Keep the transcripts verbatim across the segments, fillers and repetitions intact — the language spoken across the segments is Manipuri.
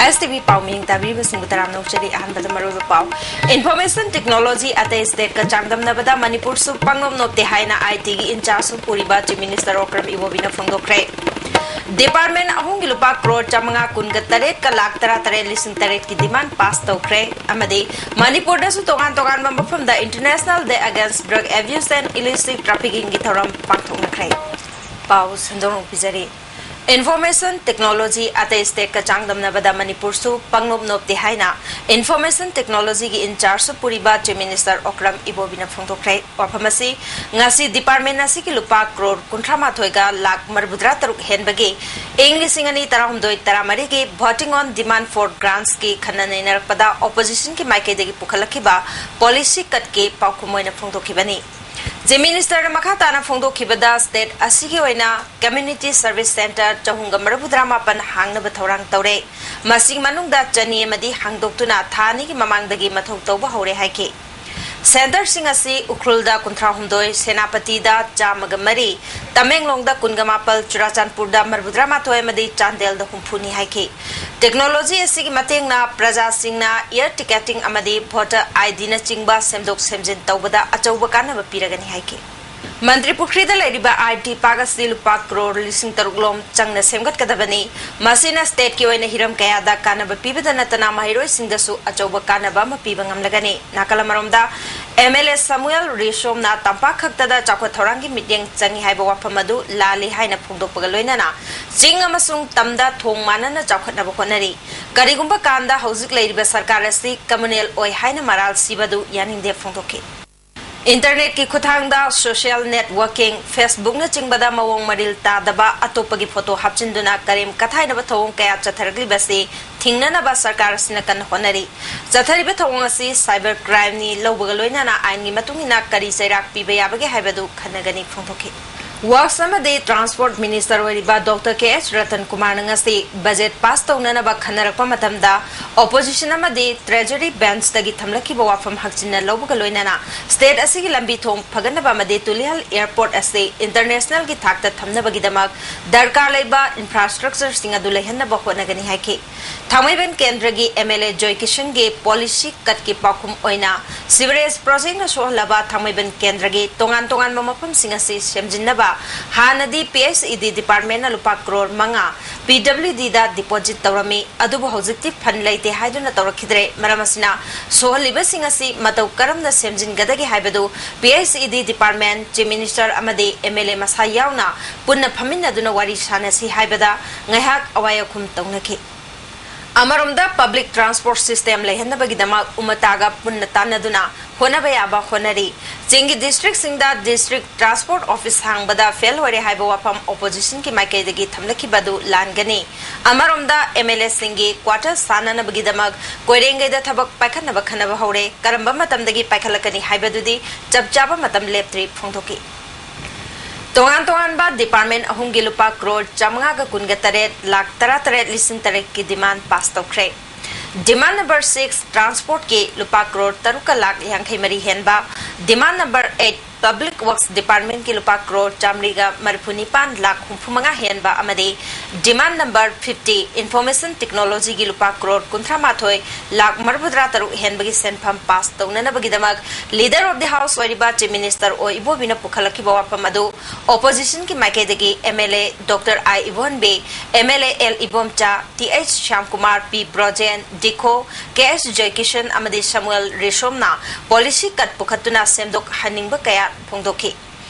ꯑꯦꯁ ꯇꯤ ꯚꯤ ꯄꯥꯎ ꯃꯤꯡ ꯇꯥꯕꯤꯔꯤꯕꯁꯤꯡꯕꯨ ꯇꯔꯥꯝꯅ ꯑꯣꯛꯆꯔꯤ꯫ ꯑꯍꯥꯟꯕꯗ ꯃꯔꯨꯑꯣꯏꯕ ꯄꯥꯎ꯫ Information technology ꯑꯇꯩ state ꯀ ꯆꯥꯡꯗꯝꯅꯕꯗ ꯃꯅꯤꯄꯨꯔꯁꯨ ꯄꯥꯡꯂꯣꯞ ꯅꯣꯞꯇꯦ ꯍꯥꯏꯅ ꯑꯥꯏ ꯇꯤꯒꯤ in charge ꯁꯨ ꯄꯨꯔꯤꯕ Chief Minister ꯑꯣꯀ꯭ꯔꯝ ꯏꯕꯣꯕꯤꯅ ꯐꯣꯡꯗꯣꯛꯈ꯭ꯔꯦ꯫ Department ꯑꯍꯨꯝꯒꯤ ꯂꯨꯄꯥ ꯀ꯭ꯔꯣꯔ ꯆꯥꯃꯉꯥ ꯀꯨꯟꯒ ꯇꯔꯦꯠꯀ ꯂꯥꯈ ꯇꯔꯥ ꯇꯔꯦꯠ ꯂꯤꯁꯤꯡ ꯇꯔꯦꯠꯀꯤ demand pass ꯇꯧꯈ꯭ꯔꯦ꯫ ꯑꯃꯗꯤ ꯃꯅꯤꯄꯨꯔꯗꯁꯨ ꯇꯣꯉꯥꯟ ꯇꯣꯉꯥꯟꯕ ꯃꯐꯝꯗ International Day Against Drug Abuse and Illicit Trafficking ꯒꯤ ꯊꯧꯔꯝ ꯄꯥꯡꯊꯣꯛꯅꯈ꯭ꯔꯦ꯫ ꯄꯥꯎ ꯁꯟꯗꯣꯛꯅ ꯄꯤꯖꯔꯤ꯫ Information technology ꯑꯇꯩ state ꯀ ꯆꯥꯡꯗꯝꯅꯕꯗ ꯃꯅꯤꯄꯨꯔꯁꯨ ꯄꯥꯡꯅꯣꯞ ꯅꯣꯞꯇꯦ ꯍꯥꯏꯅ Information technology ꯒꯤ in charge ꯁꯨ ꯄꯨꯔꯤꯕ Chief Minister ꯑꯣꯀ꯭ꯔꯝ ꯏꯕꯣꯕꯤꯅ ꯐꯣꯡꯗꯣꯛꯈ꯭ꯔꯦ꯫ ꯋꯥꯐꯝ ꯑꯁꯤ ꯉꯁꯤ department ꯑꯁꯤꯒꯤ ꯂꯨꯄꯥ ꯀ꯭ꯔꯣꯔ ꯀꯨꯟꯊ꯭ꯔꯥ ꯃꯥꯊꯣꯏꯒ ꯂꯥꯈ ꯃꯔꯤꯐꯨꯇꯔꯥ ꯇꯔꯨꯛ ꯍꯦꯟꯕꯒꯤ ꯏꯪ ꯂꯤꯁꯤꯡ ꯑꯅꯤ ꯇꯔꯥꯍꯨꯝꯗꯣꯏ ꯇꯔꯥꯃꯔꯤꯒꯤ Voting on Demand for Grants ꯀꯤ ꯈꯟꯅ ꯅꯩꯅꯔꯛꯄꯗ opposition ꯒꯤ ꯃꯥꯏꯀꯩꯗꯒꯤ ꯄꯨꯈꯠꯂꯛꯈꯤꯕ policy cut ꯀꯤ ꯄꯥꯎꯈꯨꯝ ꯑꯣꯏꯅ ꯐꯣꯡꯗꯣꯛꯈꯤꯕꯅꯤ꯫ Chief Minister ꯅ ꯃꯈꯥ ꯇꯥꯅ ꯐꯣꯡꯗꯣꯛꯈꯤꯕꯗ, state ꯑꯁꯤꯒꯤ ꯑꯣꯏꯅ Community Service Centre ꯆꯍꯨꯝꯒ ꯃꯔꯤꯐꯨꯇꯔꯥ ꯃꯥꯄꯟ ꯍꯥꯡꯅꯕ ꯊꯧꯔꯥꯡ ꯇꯧꯔꯦ꯫ ꯃꯁꯤꯒꯤ ꯃꯅꯨꯡꯗ ꯆꯅꯤ ꯑꯃꯗꯤ ꯍꯥꯡꯗꯣꯛꯇꯨꯅ ꯊꯥ ꯑꯅꯤꯒꯤ ꯃꯃꯥꯡꯗꯒꯤ ꯃꯊꯧ ꯇꯧꯕ ꯍꯧꯔꯦ ꯍꯥꯏꯈꯤ꯫ Centre ꯁꯤꯡ ꯑꯁꯤ ꯎꯈ꯭ꯔꯨꯜꯗ ꯀꯨꯟꯊ꯭ꯔꯥꯍꯨꯝꯗꯣꯏ, ꯁꯦꯅꯥꯄꯇꯤꯗ ꯆꯥꯝꯃꯒ ꯃꯔꯤ, ꯇꯃꯦꯡꯂꯣꯡꯗ ꯀꯨꯟꯒ ꯃꯥꯄꯜ, ꯆꯨꯔꯥꯆꯥꯟꯄꯨꯔꯗ ꯃꯔꯤꯐꯨꯇꯔꯥ ꯃꯥꯊꯣꯏ ꯑꯃꯗꯤ ꯆꯥꯟꯗꯦꯜꯗ ꯍꯨꯝꯐꯨꯅꯤ ꯍꯥꯏꯈꯤ꯫ Technology ꯑꯁꯤꯒꯤ ꯃꯇꯦꯡꯅ ꯄ꯭ꯔꯖꯥꯁꯤꯡꯅ air ticketing ꯑꯃꯗꯤ voter I D ꯅꯆꯤꯡꯕ ꯁꯦꯝꯗꯣꯛ ꯁꯦꯝꯖꯤꯟ ꯇꯧꯕꯗ ꯑꯆꯧꯕ ꯀꯥꯟꯅꯕ ꯄꯤꯔꯒꯅꯤ ꯍꯥꯏꯈꯤ꯫ ꯃꯟꯇ꯭ꯔꯤ ꯄꯨꯈ꯭ꯔꯤꯗ ꯂꯩꯔꯤꯕ I T park ꯑꯁꯤ ꯂꯨꯄꯥ ꯀ꯭ꯔꯣꯔ ꯂꯤꯁꯤꯡ ꯇꯔꯨꯛ ꯂꯣꯝ ꯆꯪꯅ ꯁꯦꯝꯒꯠꯀꯗꯕꯅꯤ꯫ ꯃꯁꯤꯅ state ꯀꯤ ꯑꯣꯏꯅ ꯍꯤꯔꯝ ꯀꯌꯥꯗ ꯀꯥꯟꯅꯕ ꯄꯤꯕꯗ ꯅꯠꯇꯅ ꯃꯍꯩꯔꯣꯏꯁꯤꯡꯗꯁꯨ ꯑꯆꯧꯕ ꯀꯥꯟꯅꯕ ꯑꯃ ꯄꯤꯕ ꯉꯝꯂꯒꯅꯤ꯫ ꯅꯥꯀꯜ ꯑꯃꯔꯣꯝꯗ, M L A ꯁꯥꯃꯨꯑꯦꯜ ꯔꯤꯁꯣꯝꯅ ꯇꯝꯄꯥꯛ ꯈꯛꯇꯗ ꯆꯥꯎꯈꯠ ꯊꯧꯔꯥꯡꯒꯤ ꯃꯤꯠꯌꯦꯡ ꯆꯪꯏ ꯍꯥꯏꯕ ꯋꯥꯐꯝ ꯑꯗꯨ ꯂꯥꯜꯂꯤ ꯍꯥꯏꯅ ꯐꯣꯡꯗꯣꯛꯄꯒ ꯂꯣꯏꯅꯅ ꯆꯤꯡ ꯑꯃꯁꯨꯡ ꯇꯝꯗ ꯊꯣꯡ ꯃꯥꯟꯅꯅ ꯆꯥꯎꯈꯠꯅꯕ ꯍꯣꯠꯅꯔꯤ꯫ ꯀꯔꯤꯒꯨꯝꯕ ꯀꯥꯟꯗ ꯍꯧꯖꯤꯛ ꯂꯩꯔꯤꯕ ꯁꯔꯀꯥꯔ ꯑꯁꯤ communal ꯑꯣꯏ ꯍꯥꯏꯅ ꯃꯔꯥꯜ ꯁꯤꯕ ꯑꯗꯨ ꯌꯥꯅꯤꯡꯗꯦ ꯐꯣꯡꯗꯣꯛꯈꯤ꯫ Internet ꯀꯤ ꯈꯨꯠꯊꯥꯡꯗ social networking, Facebook ꯅꯆꯤꯡꯕꯗ ꯃꯑꯣꯡ ꯃꯔꯤꯜ ꯇꯥꯗꯕ ꯑꯇꯣꯞꯄꯒꯤ photo ꯍꯥꯞꯆꯤꯟꯗꯨꯅ ꯀꯔꯦꯝ ꯀꯊꯥꯏꯅꯕ ꯊꯧꯑꯣꯡ ꯀꯌꯥ ꯆꯠꯊꯔꯛꯂꯤꯕꯁꯤ ꯊꯤꯡꯅꯅꯕ ꯁꯔꯀꯥꯔ ꯑꯁꯤꯅ ꯀꯟꯅ ꯍꯣꯠꯅꯔꯤ꯫ ꯆꯠꯊꯔꯤꯕ ꯊꯧꯑꯣꯡ ꯑꯁꯤ cyber crime ꯅꯤ, ꯂꯧꯕꯒ ꯂꯣꯏꯅꯅ ꯑꯥꯏꯟꯒꯤ ꯃꯇꯨꯡ ꯏꯟꯅ ꯀꯔꯤ ꯆꯩꯔꯥꯛ ꯄꯤꯕ ꯌꯥꯕꯒꯦ ꯍꯥꯏꯕꯗꯨ ꯈꯟꯅꯒꯅꯤ ꯐꯣꯡꯗꯣꯛꯈꯤ꯫ Works ꯑꯃꯗꯤ Transport Minister ꯑꯣꯏꯔꯤꯕ Doctor K H Ratan Kumar ꯅ ꯉꯁꯤ budget pass ꯇꯧꯅꯅꯕ ꯈꯟꯅꯔꯛꯄ ꯃꯇꯝꯗ opposition ꯑꯃꯗꯤ Treasury Bench ꯇꯒꯤ ꯊꯝꯂꯛꯈꯤꯕ ꯋꯥꯐꯝ ꯍꯛꯆꯤꯟꯅ ꯂꯧꯕꯒ ꯂꯣꯏꯅꯅ state ꯑꯁꯤꯒꯤ ꯂꯝꯕꯤ ꯊꯣꯡ ꯐꯒꯠꯅꯕ ꯑꯃꯗꯤ ꯇꯨꯂꯤꯍꯜ airport ꯑꯁꯤ international ꯒꯤ ꯊꯥꯛꯇ ꯊꯝꯅꯕꯒꯤꯗꯃꯛ ꯗꯔꯀꯥꯔ ꯂꯩꯕ infrastructure ꯁꯤꯡ ꯑꯗꯨ ꯂꯩꯍꯟꯅꯕ ꯍꯣꯠꯅꯒꯅꯤ ꯍꯥꯏꯈꯤ꯫ ꯊꯥꯡꯃꯩꯕꯟ ꯀꯦꯟꯗ꯭ꯔꯒꯤ M L A ꯖꯣꯏꯀꯤꯁꯟꯒꯤ policy cut ꯀꯤ ꯄꯥꯎꯈꯨꯝ ꯑꯣꯏꯅ sewerage project ꯅ ꯁꯣꯛꯍꯜꯂꯕ ꯊꯥꯡꯃꯩꯕꯟ ꯀꯦꯟꯗ꯭ꯔꯒꯤ ꯇꯣꯉꯥꯟ ꯇꯣꯉꯥꯟꯕ ꯃꯐꯝꯁꯤꯡ ꯑꯁꯤ ꯁꯦꯝꯖꯤꯟꯅꯕ ꯍꯥꯟꯅꯗꯤ P H E D department ꯅ ꯂꯨꯄꯥ ꯀ꯭ꯔꯣꯔ ꯃꯉꯥ P W D ꯗ deposit ꯇꯧꯔꯝꯃꯤ, ꯑꯗꯨꯕꯨ ꯍꯧꯖꯤꯛꯇꯤ fund ꯂꯩꯇꯦ ꯍꯥꯏꯗꯨꯅ ꯇꯧꯔꯛꯈꯤꯗ꯭ꯔꯦ꯫ ꯃꯔꯝ ꯑꯁꯤꯅ ꯁꯣꯛꯍꯜꯂꯤꯕꯁꯤꯡ ꯑꯁꯤ ꯃꯇꯧ ꯀꯔꯝꯅ ꯁꯦꯝꯖꯤꯟꯒꯗꯒꯦ ꯍꯥꯏꯕꯗꯨ P H E D department, Chief Minister ꯑꯃꯗꯤ M L A ꯃꯁꯥ ꯌꯥꯎꯅ ꯄꯨꯟꯅ ꯐꯝꯃꯤꯟꯅꯗꯨꯅ ꯋꯥꯔꯤ ꯁꯥꯅꯁꯤ ꯍꯥꯏꯕꯗ ꯉꯥꯏꯍꯥꯛ ꯑꯋꯥꯏ ꯑꯈꯨꯝ ꯇꯧꯅꯈꯤ꯫ ꯑꯃꯔꯣꯝꯗ public transport system ꯂꯩꯍꯟꯅꯕꯒꯤꯗꯃꯛ ꯎꯃꯇꯥꯒ ꯄꯨꯟꯅ ꯇꯥꯟꯅꯗꯨꯅ ꯍꯣꯠꯅꯕ ꯌꯥꯕ ꯍꯣꯠꯅꯔꯤ꯫ ꯆꯤꯡꯒꯤ district ꯁꯤꯡꯗ district transport office ꯍꯥꯡꯕꯗ fail ꯑꯣꯏꯔꯦ ꯍꯥꯏꯕ ꯋꯥꯐꯝ opposition ꯒꯤ ꯃꯥꯏꯀꯩꯗꯒꯤ ꯊꯝꯂꯛꯈꯤꯕ ꯑꯗꯨ ꯂꯥꯟꯒꯅꯤ꯫ ꯑꯃꯔꯣꯝꯗ M L A ꯁꯤꯡꯒꯤ quarter ꯁꯥꯅꯅꯕꯒꯤꯗꯃꯛ ꯀꯣꯏꯔꯦꯡꯒꯩꯗ ꯊꯕꯛ ꯄꯥꯏꯈꯠꯅꯕ ꯈꯟꯅꯕ ꯍꯧꯔꯦ꯫ ꯀꯔꯝꯕ ꯃꯇꯝꯗꯒꯤ ꯄꯥꯏꯈꯠꯂꯛꯀꯅꯤ ꯍꯥꯏꯕꯗꯨꯗꯤ ꯆꯞ ꯆꯥꯕ ꯃꯇꯝ ꯂꯦꯞꯇ꯭ꯔꯤ ꯐꯣꯡꯗꯣꯛꯈꯤ꯫ ꯇꯣꯉꯥꯟ ꯇꯣꯉꯥꯟꯕ department ꯑꯍꯨꯝꯒꯤ ꯂꯨꯄꯥ ꯀ꯭ꯔꯣꯔ ꯆꯥꯃꯉꯥꯒ ꯀꯨꯟꯒ ꯇꯔꯦꯠ ꯂꯥꯈ ꯇꯔꯥꯇꯔꯦꯠ ꯂꯤꯁꯤꯡ ꯇꯔꯦꯠꯀꯤ demand pass ꯇꯧꯈ꯭ꯔꯦ꯫ Demand number six transport ꯀꯤ ꯂꯨꯄꯥ ꯀ꯭ꯔꯣꯔ ꯇꯔꯨꯛꯀ ꯂꯥꯈ ꯌꯥꯡꯈꯩ ꯃꯔꯤ ꯍꯦꯟꯕ, demand number eight public works department ꯀꯤ ꯂꯨꯄꯥ ꯀ꯭ꯔꯣꯔ ꯆꯥꯃꯔꯤꯒ ꯃꯔꯤꯐꯨ ꯅꯤꯄꯥꯟ ꯂꯥꯈ ꯍꯨꯝꯐꯨ ꯃꯉꯥ ꯍꯦꯟꯕ ꯑꯃꯗꯤ demand number fifty information technology ꯒꯤ ꯂꯨꯄꯥ ꯀ꯭ꯔꯣꯔ ꯀꯨꯟꯊ꯭ꯔꯥ ꯃꯥꯊꯣꯏ ꯂꯥꯈ ꯃꯔꯤꯐꯨꯇꯔꯥ ꯇꯔꯨꯛ ꯍꯦꯟꯕꯒꯤ ꯁꯦꯟꯐꯝ pass ꯇꯧꯅꯅꯕꯒꯤꯗꯃꯛ leader of the house ꯑꯣꯏꯔꯤꯕ Chief Minister ꯑꯣ ꯏꯕꯣꯕꯤꯅ ꯄꯨꯈꯠꯂꯛꯈꯤꯕ ꯋꯥꯐꯝ ꯑꯗꯨ opposition ꯒꯤ ꯃꯥꯏꯀꯩꯗꯒꯤ M L A Doctor I Ibohanbi, M L A L Ibomcha, Th Shyamkumar, P Brojen, ꯗꯤꯈꯣ, K H ꯖꯣꯏꯀꯤꯁꯟ ꯑꯃꯗꯤ ꯁꯃꯨꯑꯦꯜ ꯔꯤꯁꯣꯝꯅ policy cut ꯄꯨꯈꯠꯇꯨꯅ ꯁꯦꯝꯗꯣꯛꯍꯟꯅꯤꯡꯕ ꯀꯌꯥ ꯐꯣꯡꯗꯣꯛꯈꯤ꯫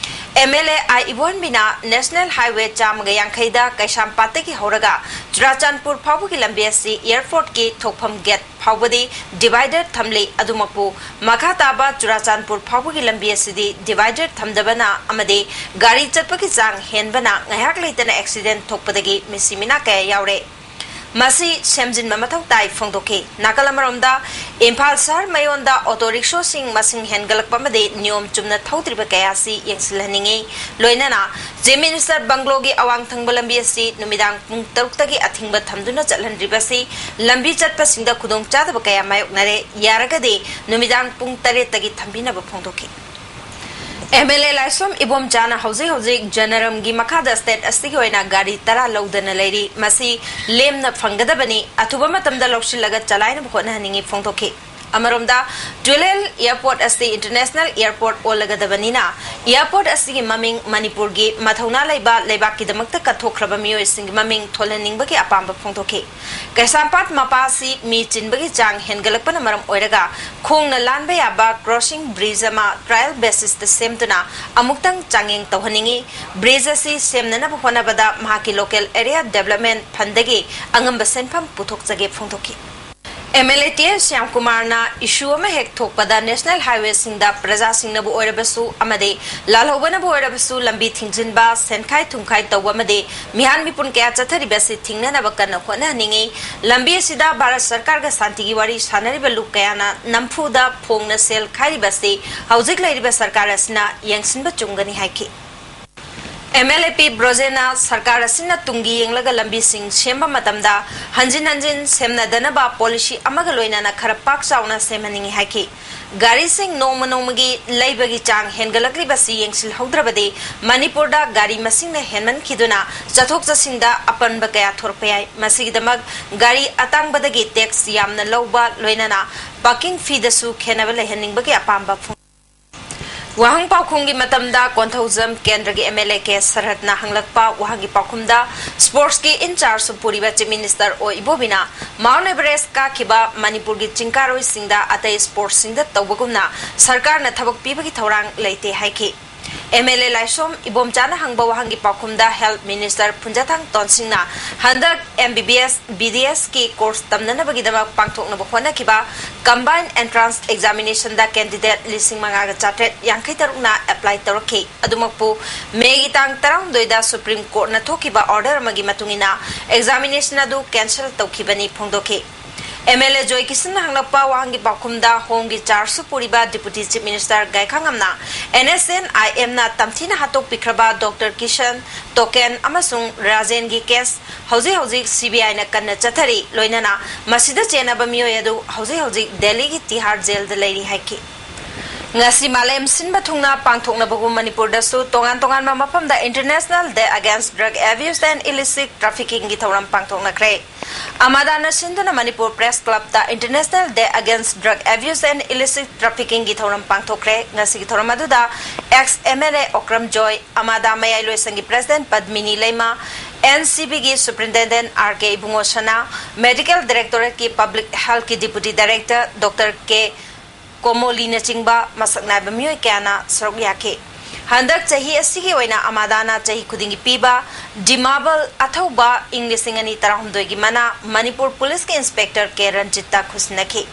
M L A I ꯏꯕꯣꯍꯟꯕꯤꯅ National Highway ꯆꯥꯝꯃꯒ ꯌꯥꯡꯈꯩꯗ ꯀꯩꯁꯥꯝꯄꯥꯠꯇꯒꯤ ꯍꯧꯔꯒ ꯆꯨꯔꯥꯆꯥꯟꯄꯨꯔ ꯐꯥꯎꯕꯒꯤ ꯂꯝꯕꯤ ꯑꯁꯤ airport ꯀꯤ ꯊꯣꯛꯐꯝ gate ꯐꯥꯎꯕꯗꯤ divider ꯊꯝꯂꯤ꯫ ꯑꯗꯨꯃꯛꯄꯨ ꯃꯈꯥ ꯇꯥꯕ ꯆꯨꯔꯥꯆꯥꯟꯄꯨꯔ ꯐꯥꯎꯕꯒꯤ ꯂꯝꯕꯤ ꯑꯁꯤꯗꯤ divider ꯊꯝꯗꯕꯅ ꯑꯃꯗꯤ ꯒꯥꯔꯤ ꯆꯠꯄꯒꯤ ꯆꯥꯡ ꯍꯦꯟꯕꯅ ꯉꯥꯏꯍꯥꯛ ꯂꯩꯇꯅ accident ꯊꯣꯛꯄꯗꯒꯤ ꯃꯤꯁꯤ ꯃꯤꯅꯥ ꯀꯌꯥ ꯌꯥꯎꯔꯦ꯫ ꯃꯁꯤ ꯁꯦꯝꯖꯤꯟꯕ ꯃꯊꯧ ꯇꯥꯏ ꯐꯣꯡꯗꯣꯛꯈꯤ꯫ ꯅꯥꯀꯜ ꯑꯃꯔꯣꯝꯗ, ꯏꯝꯐꯥꯜ ꯁꯍꯔ ꯃꯌꯣꯟꯗ ꯑꯣꯇꯣ ꯔꯤꯛꯁꯣꯁꯤꯡ ꯃꯁꯤꯡ ꯍꯦꯟꯒꯠꯂꯛꯄ ꯑꯃꯗꯤ ꯅꯤꯌꯣꯝ ꯆꯨꯝꯅ ꯊꯧꯗ꯭ꯔꯤꯕ ꯀꯌꯥ ꯑꯁꯤ ꯌꯦꯡꯁꯤꯜꯍꯟꯅꯤꯡꯏ꯫ ꯂꯣꯏꯅꯅ ꯆꯤꯐ ꯃꯤꯅꯤꯁꯇꯔ ꯕꯪꯒ꯭ꯂꯣꯒꯤ ꯑꯋꯥꯡ ꯊꯪꯕ ꯂꯝꯕꯤ ꯑꯁꯤ ꯅꯨꯃꯤꯗꯥꯡ ꯄꯨꯡ ꯇꯔꯨꯛꯇꯒꯤ ꯑꯊꯤꯡꯕ ꯊꯝꯗꯨꯅ ꯆꯠꯍꯟꯗ꯭ꯔꯤꯕꯁꯤ ꯂꯝꯕꯤ ꯆꯠꯄꯁꯤꯡꯗ ꯈꯨꯗꯣꯡꯆꯥꯗꯕ ꯀꯌꯥ ꯃꯥꯌꯣꯛꯅꯔꯦ꯫ ꯌꯥꯔꯒꯗꯤ ꯅꯨꯃꯤꯗꯥꯡ ꯄꯨꯡ ꯇꯔꯦꯠꯇꯒꯤ ꯊꯝꯕꯤꯅꯕ ꯐꯣꯡꯗꯣꯛꯈꯤ꯫ ꯑꯦꯝ ꯑꯦꯜ ꯑꯦ ꯂꯥꯏꯁ꯭ꯔꯝ ꯏꯕꯣꯝꯆꯥꯅ ꯍꯧꯖꯤꯛ ꯍꯧꯖꯤꯛ ꯖꯅꯔꯝꯒꯤ ꯃꯈꯥꯗ ꯁ꯭ꯇꯦꯠ ꯑꯁꯤꯒꯤ ꯑꯣꯏꯅ ꯒꯥꯔꯤ ꯇꯔꯥ ꯂꯧꯗꯅ ꯂꯩꯔꯤ꯫ ꯃꯁꯤ ꯂꯦꯝꯅ ꯐꯪꯒꯗꯕꯅꯤ, ꯑꯊꯨꯕ ꯃꯇꯝꯗ ꯂꯧꯁꯤꯜꯂꯒ ꯆꯂꯥꯏꯅꯕ ꯍꯣꯠꯅꯍꯟꯅꯤꯡꯏ ꯐꯣꯡꯗꯣꯛꯈꯤ꯫ ꯑꯃꯔꯣꯝꯗ, ꯇꯨꯂꯦꯜ ꯑꯦꯌꯔꯄꯣꯔꯠ ꯑꯁꯤ ꯏꯟꯇꯔꯅꯦꯁꯅꯦꯜ ꯑꯦꯌꯔꯄꯣꯔꯠ ꯑꯣꯜꯂꯒꯗꯕꯅꯤꯅ, ꯑꯦꯌꯔꯄꯣꯔꯠ ꯑꯁꯤꯒꯤ ꯃꯃꯤꯡ ꯃꯅꯤꯄꯨꯔꯒꯤ ꯃꯊꯧꯅꯥ ꯂꯩꯕ ꯂꯩꯕꯥꯛꯀꯤꯗꯃꯛꯇ ꯀꯠꯊꯣꯛꯈ꯭ꯔꯕ ꯃꯤꯑꯣꯏꯁꯤꯡꯒꯤ ꯃꯃꯤꯡ ꯊꯣꯜꯍꯟꯅꯤꯡꯕꯒꯤ ꯑꯄꯥꯝꯕ ꯐꯣꯡꯗꯣꯛꯈꯤ꯫ ꯀꯩꯁꯥꯝꯄꯥꯠ ꯃꯄꯥ ꯑꯁꯤ ꯃꯤ ꯆꯤꯟꯕꯒꯤ ꯆꯥꯡ ꯍꯦꯟꯒꯠꯂꯛꯄꯅ ꯃꯔꯝ ꯑꯣꯏꯔꯒ ꯈꯣꯡꯅ ꯂꯥꯟꯕ ꯌꯥꯕ ꯀ꯭ꯔꯣꯁꯤꯡ ꯕ꯭ꯔꯤꯖ ꯑꯃ ꯇ꯭ꯔꯥꯌꯦꯜ ꯕꯦꯁꯤꯁꯇ ꯁꯦꯝꯗꯨꯅ ꯑꯃꯨꯛꯇꯪ ꯆꯥꯡꯌꯦꯡ ꯇꯧꯍꯟꯅꯤꯡꯏ꯫ ꯕ꯭ꯔꯤꯖ ꯑꯁꯤ ꯁꯦꯝꯅꯅꯕ ꯍꯣꯠꯅꯕꯗ ꯃꯍꯥꯛꯀꯤ ꯂꯣꯀꯦꯜ ꯑꯦꯔꯤꯌꯥ ꯗꯦꯕꯂꯞꯃꯦꯟꯠ ꯐꯟꯗꯒꯤ ꯑꯉꯝꯕ ꯁꯦꯟꯐꯝ ꯄꯨꯊꯣꯛꯆꯒꯦ ꯐꯣꯡꯗꯣꯛꯈꯤ꯫ ꯑꯦꯝ ꯑꯦꯜ ꯑꯦ ꯇꯤ ꯑꯦꯁ ꯁ꯭ꯌꯥꯝꯀꯨꯃꯥꯔꯅ ꯏꯁꯨ ꯑꯃ ꯍꯦꯛ ꯊꯣꯛꯄꯗ ꯅꯦꯁꯅꯦꯜ ꯍꯥꯏꯋꯦꯁꯤꯡꯗ ꯄ꯭ꯔꯖꯥꯁꯤꯡꯅꯕꯨ ꯑꯣꯏꯔꯕꯁꯨ ꯑꯃꯗꯤ ꯂꯥꯜꯍꯧꯕꯅꯕꯨ ꯑꯣꯏꯔꯕꯁꯨ ꯂꯝꯕꯤ ꯊꯤꯡꯖꯤꯟꯕ, ꯁꯦꯟꯈꯥꯏ ꯊꯨꯝꯈꯥꯏ ꯇꯧꯕ ꯑꯃꯗꯤ ꯃꯤꯍꯥꯠ ꯃꯤꯄꯨꯟ ꯀꯌꯥ ꯆꯠꯊꯔꯤꯕ ꯑꯁꯤ ꯊꯤꯡꯅꯅꯕ ꯀꯟꯅ ꯍꯣꯠꯅꯍꯟꯅꯤꯡꯏ꯫ ꯂꯝꯕꯤ ꯑꯁꯤꯗ ꯚꯥꯔꯠ ꯁꯔꯀꯥꯔꯒ ꯁꯥꯟꯇꯤꯒꯤ ꯋꯥꯔꯤ ꯁꯥꯟꯅꯔꯤꯕ ꯂꯨꯞ ꯀꯌꯥꯅ ꯅꯝꯐꯨꯗ ꯐꯣꯡꯅ ꯁꯦꯜ ꯈꯥꯏꯔꯤꯕ ꯑꯁꯤ ꯍꯧꯖꯤꯛ ꯂꯩꯔꯤꯕ ꯁꯔꯀꯥꯔ ꯑꯁꯤꯅ ꯌꯦꯡꯁꯤꯟꯕ ꯆꯨꯝꯒꯅꯤ ꯍꯥꯏꯈꯤ꯫ ꯑꯦꯝ ꯑꯦꯜ ꯑꯦ ꯄꯤ ꯕ꯭ꯔꯣꯖꯦꯟꯅ ꯁꯔꯀꯥꯔ ꯑꯁꯤꯅ ꯇꯨꯡꯒꯤ ꯌꯦꯡꯂꯒ ꯂꯝꯕꯤꯁꯤꯡ ꯁꯦꯝꯕ ꯃꯇꯝꯗ ꯍꯟꯖꯤꯟ ꯍꯟꯖꯤꯟ ꯁꯦꯝꯅꯗꯅꯕ ꯄꯣꯂꯤꯁꯤ ꯑꯃꯒ ꯂꯣꯏꯅꯅ ꯈꯔ ꯄꯥꯛ ꯆꯥꯎꯅ ꯁꯦꯝꯍꯟꯅꯤꯡꯏ ꯍꯥꯏꯈꯤ꯫ ꯒꯥꯔꯤꯁꯤꯡ ꯅꯣꯡꯃ ꯅꯣꯡꯃꯒꯤ ꯂꯩꯕꯒꯤ ꯆꯥꯡ ꯍꯦꯟꯒꯠꯂꯛꯂꯤꯕꯁꯤ ꯌꯦꯡꯁꯤꯜꯍꯧꯗ꯭ꯔꯕꯗꯤ ꯃꯅꯤꯄꯨꯔꯗ ꯒꯥꯔꯤ ꯃꯁꯤꯡꯅ ꯍꯦꯟꯃꯟꯈꯤꯗꯨꯅ ꯆꯠꯊꯣꯛ ꯆꯠꯁꯤꯟꯗ ꯑꯄꯟꯕ ꯀꯌꯥ ꯊꯣꯔꯛꯄ ꯌꯥꯏ꯫ ꯃꯁꯤꯒꯤꯗꯃꯛ ꯒꯥꯔꯤ ꯑꯇꯥꯡꯕꯗꯒꯤ ꯇꯦꯛꯁ ꯌꯥꯝꯅ ꯂꯧꯕ, ꯂꯣꯏꯅꯅ ꯄꯥꯔꯀꯤꯡ ꯐꯤꯗꯁꯨ ꯈꯦꯟꯅꯕ ꯂꯩꯍꯟꯅꯤꯡꯕꯒꯤ ꯑꯄꯥꯝꯕ ꯐꯣꯡ-, ꯋꯥꯍꯪ ꯄꯥꯎꯈꯨꯝꯒꯤ ꯃꯇꯝꯗ ꯀꯣꯟꯊꯧꯖꯝ ꯀꯦꯟꯗ꯭ꯔꯒꯤ ꯑꯦꯝ ꯑꯦꯜ ꯑꯦ ꯀꯦ ꯁꯔꯍꯠꯅ ꯍꯪꯂꯛꯄ ꯋꯥꯍꯪꯒꯤ ꯄꯥꯎꯈꯨꯝꯗ, ꯁ꯭ꯄꯣꯔꯠꯁꯀꯤ ꯏꯟꯆꯥꯔꯖꯁꯨ ꯄꯨꯔꯤꯕ ꯆꯤꯐ ꯃꯤꯅꯤꯁꯇꯔ ꯑꯣ ꯏꯕꯣꯕꯤꯅ ꯃꯥꯎꯟ ꯑꯦꯚꯔꯦꯁ ꯀꯥꯈꯤꯕ ꯃꯅꯤꯄꯨꯔꯒꯤ ꯆꯤꯡꯀꯥꯔꯣꯏꯁꯤꯡꯗ ꯑꯇꯩ ꯁ꯭ꯄꯣꯔꯠꯁꯁꯤꯡꯗ ꯇꯧꯕꯒꯨꯝꯅ ꯁꯔꯀꯥꯔꯅ ꯊꯕꯛ ꯄꯤꯕꯒꯤ ꯊꯧꯔꯥꯡ ꯂꯩꯇꯦ ꯍꯥꯏꯈꯤ꯫ ꯑꯦꯝ ꯑꯦꯜ ꯑꯦ ꯂꯥꯏꯁ꯭ꯔꯣꯝ ꯏꯕꯣꯝꯆꯥꯅ ꯍꯪꯕ ꯋꯥꯍꯪꯒꯤ ꯄꯥꯎꯈꯨꯝꯗ Health Minister ꯐꯨꯟꯖꯥꯊꯥꯡ ꯇꯣꯟꯁꯤꯡꯅ ꯍꯟꯗꯛ M B B S, B D S ꯀꯤ course ꯇꯝꯅꯅꯕꯒꯤꯗꯃꯛ ꯄꯥꯡꯊꯣꯛꯅꯕ ꯍꯣꯠꯅꯈꯤꯕ Combined Entrance Examination ꯗ candidate ꯂꯤꯁꯤꯡ ꯃꯉꯥꯒ ꯆꯥꯇ꯭ꯔꯦꯠ ꯌꯥꯡꯈꯩ ꯇꯔꯨꯛꯅ apply ꯇꯧꯔꯛꯈꯤ꯫ ꯑꯗꯨꯃꯛꯄꯨ, ꯃꯦꯒꯤ ꯇꯥꯡ ꯇꯔꯥꯍꯨꯝꯗꯣꯏꯗ Supreme Court ꯅ ꯊꯣꯛꯈꯤꯕ order ꯑꯃꯒꯤ ꯃꯇꯨꯡ ꯏꯟꯅ examination ꯑꯗꯨ cancel ꯇꯧꯈꯤꯕꯅꯤ ꯐꯣꯡꯗꯣꯛꯈꯤ꯫ ꯑꯦꯝ ꯑꯦꯜ ꯑꯦ ꯖꯣꯏ ꯀꯤꯁꯟꯅ ꯍꯪꯂꯛꯄ ꯋꯥꯍꯪꯒꯤ ꯄꯥꯎꯈꯨꯝꯗ Home ꯒꯤ charge ꯁꯨ ꯄꯨꯔꯤꯕ Deputy Chief Minister ꯒꯥꯏꯈꯥꯉꯝꯅ N S N I M ꯅ ꯇꯝꯊꯤꯅ ꯍꯥꯠꯇꯣꯛꯄꯤꯈ꯭ꯔꯕ ꯗꯣꯛꯇꯔ ꯀꯤꯁꯟ, ꯇꯣꯀꯦꯟ ꯑꯃꯁꯨꯡ ꯔꯥꯖꯦꯟꯒꯤ case ꯍꯧꯖꯤꯛ ꯍꯧꯖꯤꯛ C B I ꯅ ꯀꯟꯅ ꯆꯠꯊꯔꯤ, ꯂꯣꯏꯅꯅ ꯃꯁꯤꯗ ꯆꯦꯟꯅꯕ ꯃꯤꯑꯣꯏ ꯑꯗꯨ ꯍꯧꯖꯤꯛ ꯍꯧꯖꯤꯛ ꯗꯦꯜꯂꯤꯒꯤ ꯇꯤꯍꯥꯔ ꯖꯦꯜꯗ ꯂꯩꯔꯤ ꯍꯥꯏꯈꯤ꯫ ꯉꯁꯤ ꯃꯥꯂꯦꯝ ꯁꯤꯟꯕ ꯊꯨꯡꯅ ꯄꯥꯡꯊꯣꯛꯅꯕꯒꯨꯝ ꯃꯅꯤꯄꯨꯔꯗꯁꯨ ꯇꯣꯉꯥꯟ ꯇꯣꯉꯥꯟꯕ ꯃꯐꯝꯗ International Day Against Drug Abuse and Illicit Trafficking ꯒꯤ ꯊꯧꯔꯝ ꯄꯥꯡꯊꯣꯛꯅꯈ꯭ꯔꯦ꯫ ꯑꯃꯥꯗꯥꯅ ꯁꯤꯟꯗꯨꯅ ꯃꯅꯤꯄꯨꯔ Press Club ꯇ International Day Against Drug Abuse and Illicit Trafficking ꯒꯤ ꯊꯧꯔꯝ ꯄꯥꯡꯊꯣꯛꯈ꯭ꯔꯦ꯫ ꯉꯁꯤꯒꯤ ꯊꯧꯔꯝ ꯑꯗꯨꯗ ex M L A Okram joy, ꯑꯃꯥꯗꯥ ꯃꯌꯥꯏꯂꯣꯏꯁꯪꯒꯤ President ꯄꯗꯃꯤꯅꯤ Leima, N C B ꯒꯤ Superintendent R K ꯏꯕꯨꯡꯉꯣ ꯁꯅꯥ, Medical Directorate ꯀꯤ Public Health ꯀꯤ Deputy Director Doctor K ꯀꯣꯃꯣꯂꯤꯅꯆꯤꯡꯕ ꯃꯁꯛ ꯅꯥꯏꯕ ꯃꯤꯑꯣꯏ ꯀꯌꯥꯅ ꯁꯔꯨꯛ ꯌꯥꯈꯤ꯫ ꯍꯟꯗꯛ ꯆꯍꯤ ꯑꯁꯤꯒꯤ ꯑꯣꯏꯅ ꯑꯃꯥꯗꯥꯅ ꯆꯍꯤ ꯈꯨꯗꯤꯡꯒꯤ ꯄꯤꯕ ꯗꯤꯃꯥꯕꯜ ꯑꯊꯧꯕ ꯏꯪ ꯂꯤꯁꯤꯡ ꯑꯅꯤ ꯇꯔꯥꯍꯨꯝꯗꯣꯏꯒꯤ ꯃꯅꯥ ꯃꯅꯤꯄꯨꯔ ꯄꯨꯂꯤꯁꯀꯤ Inspector K ꯔꯟꯖꯤꯠꯇ ꯈꯨꯠꯁꯤꯟꯅꯈꯤ꯫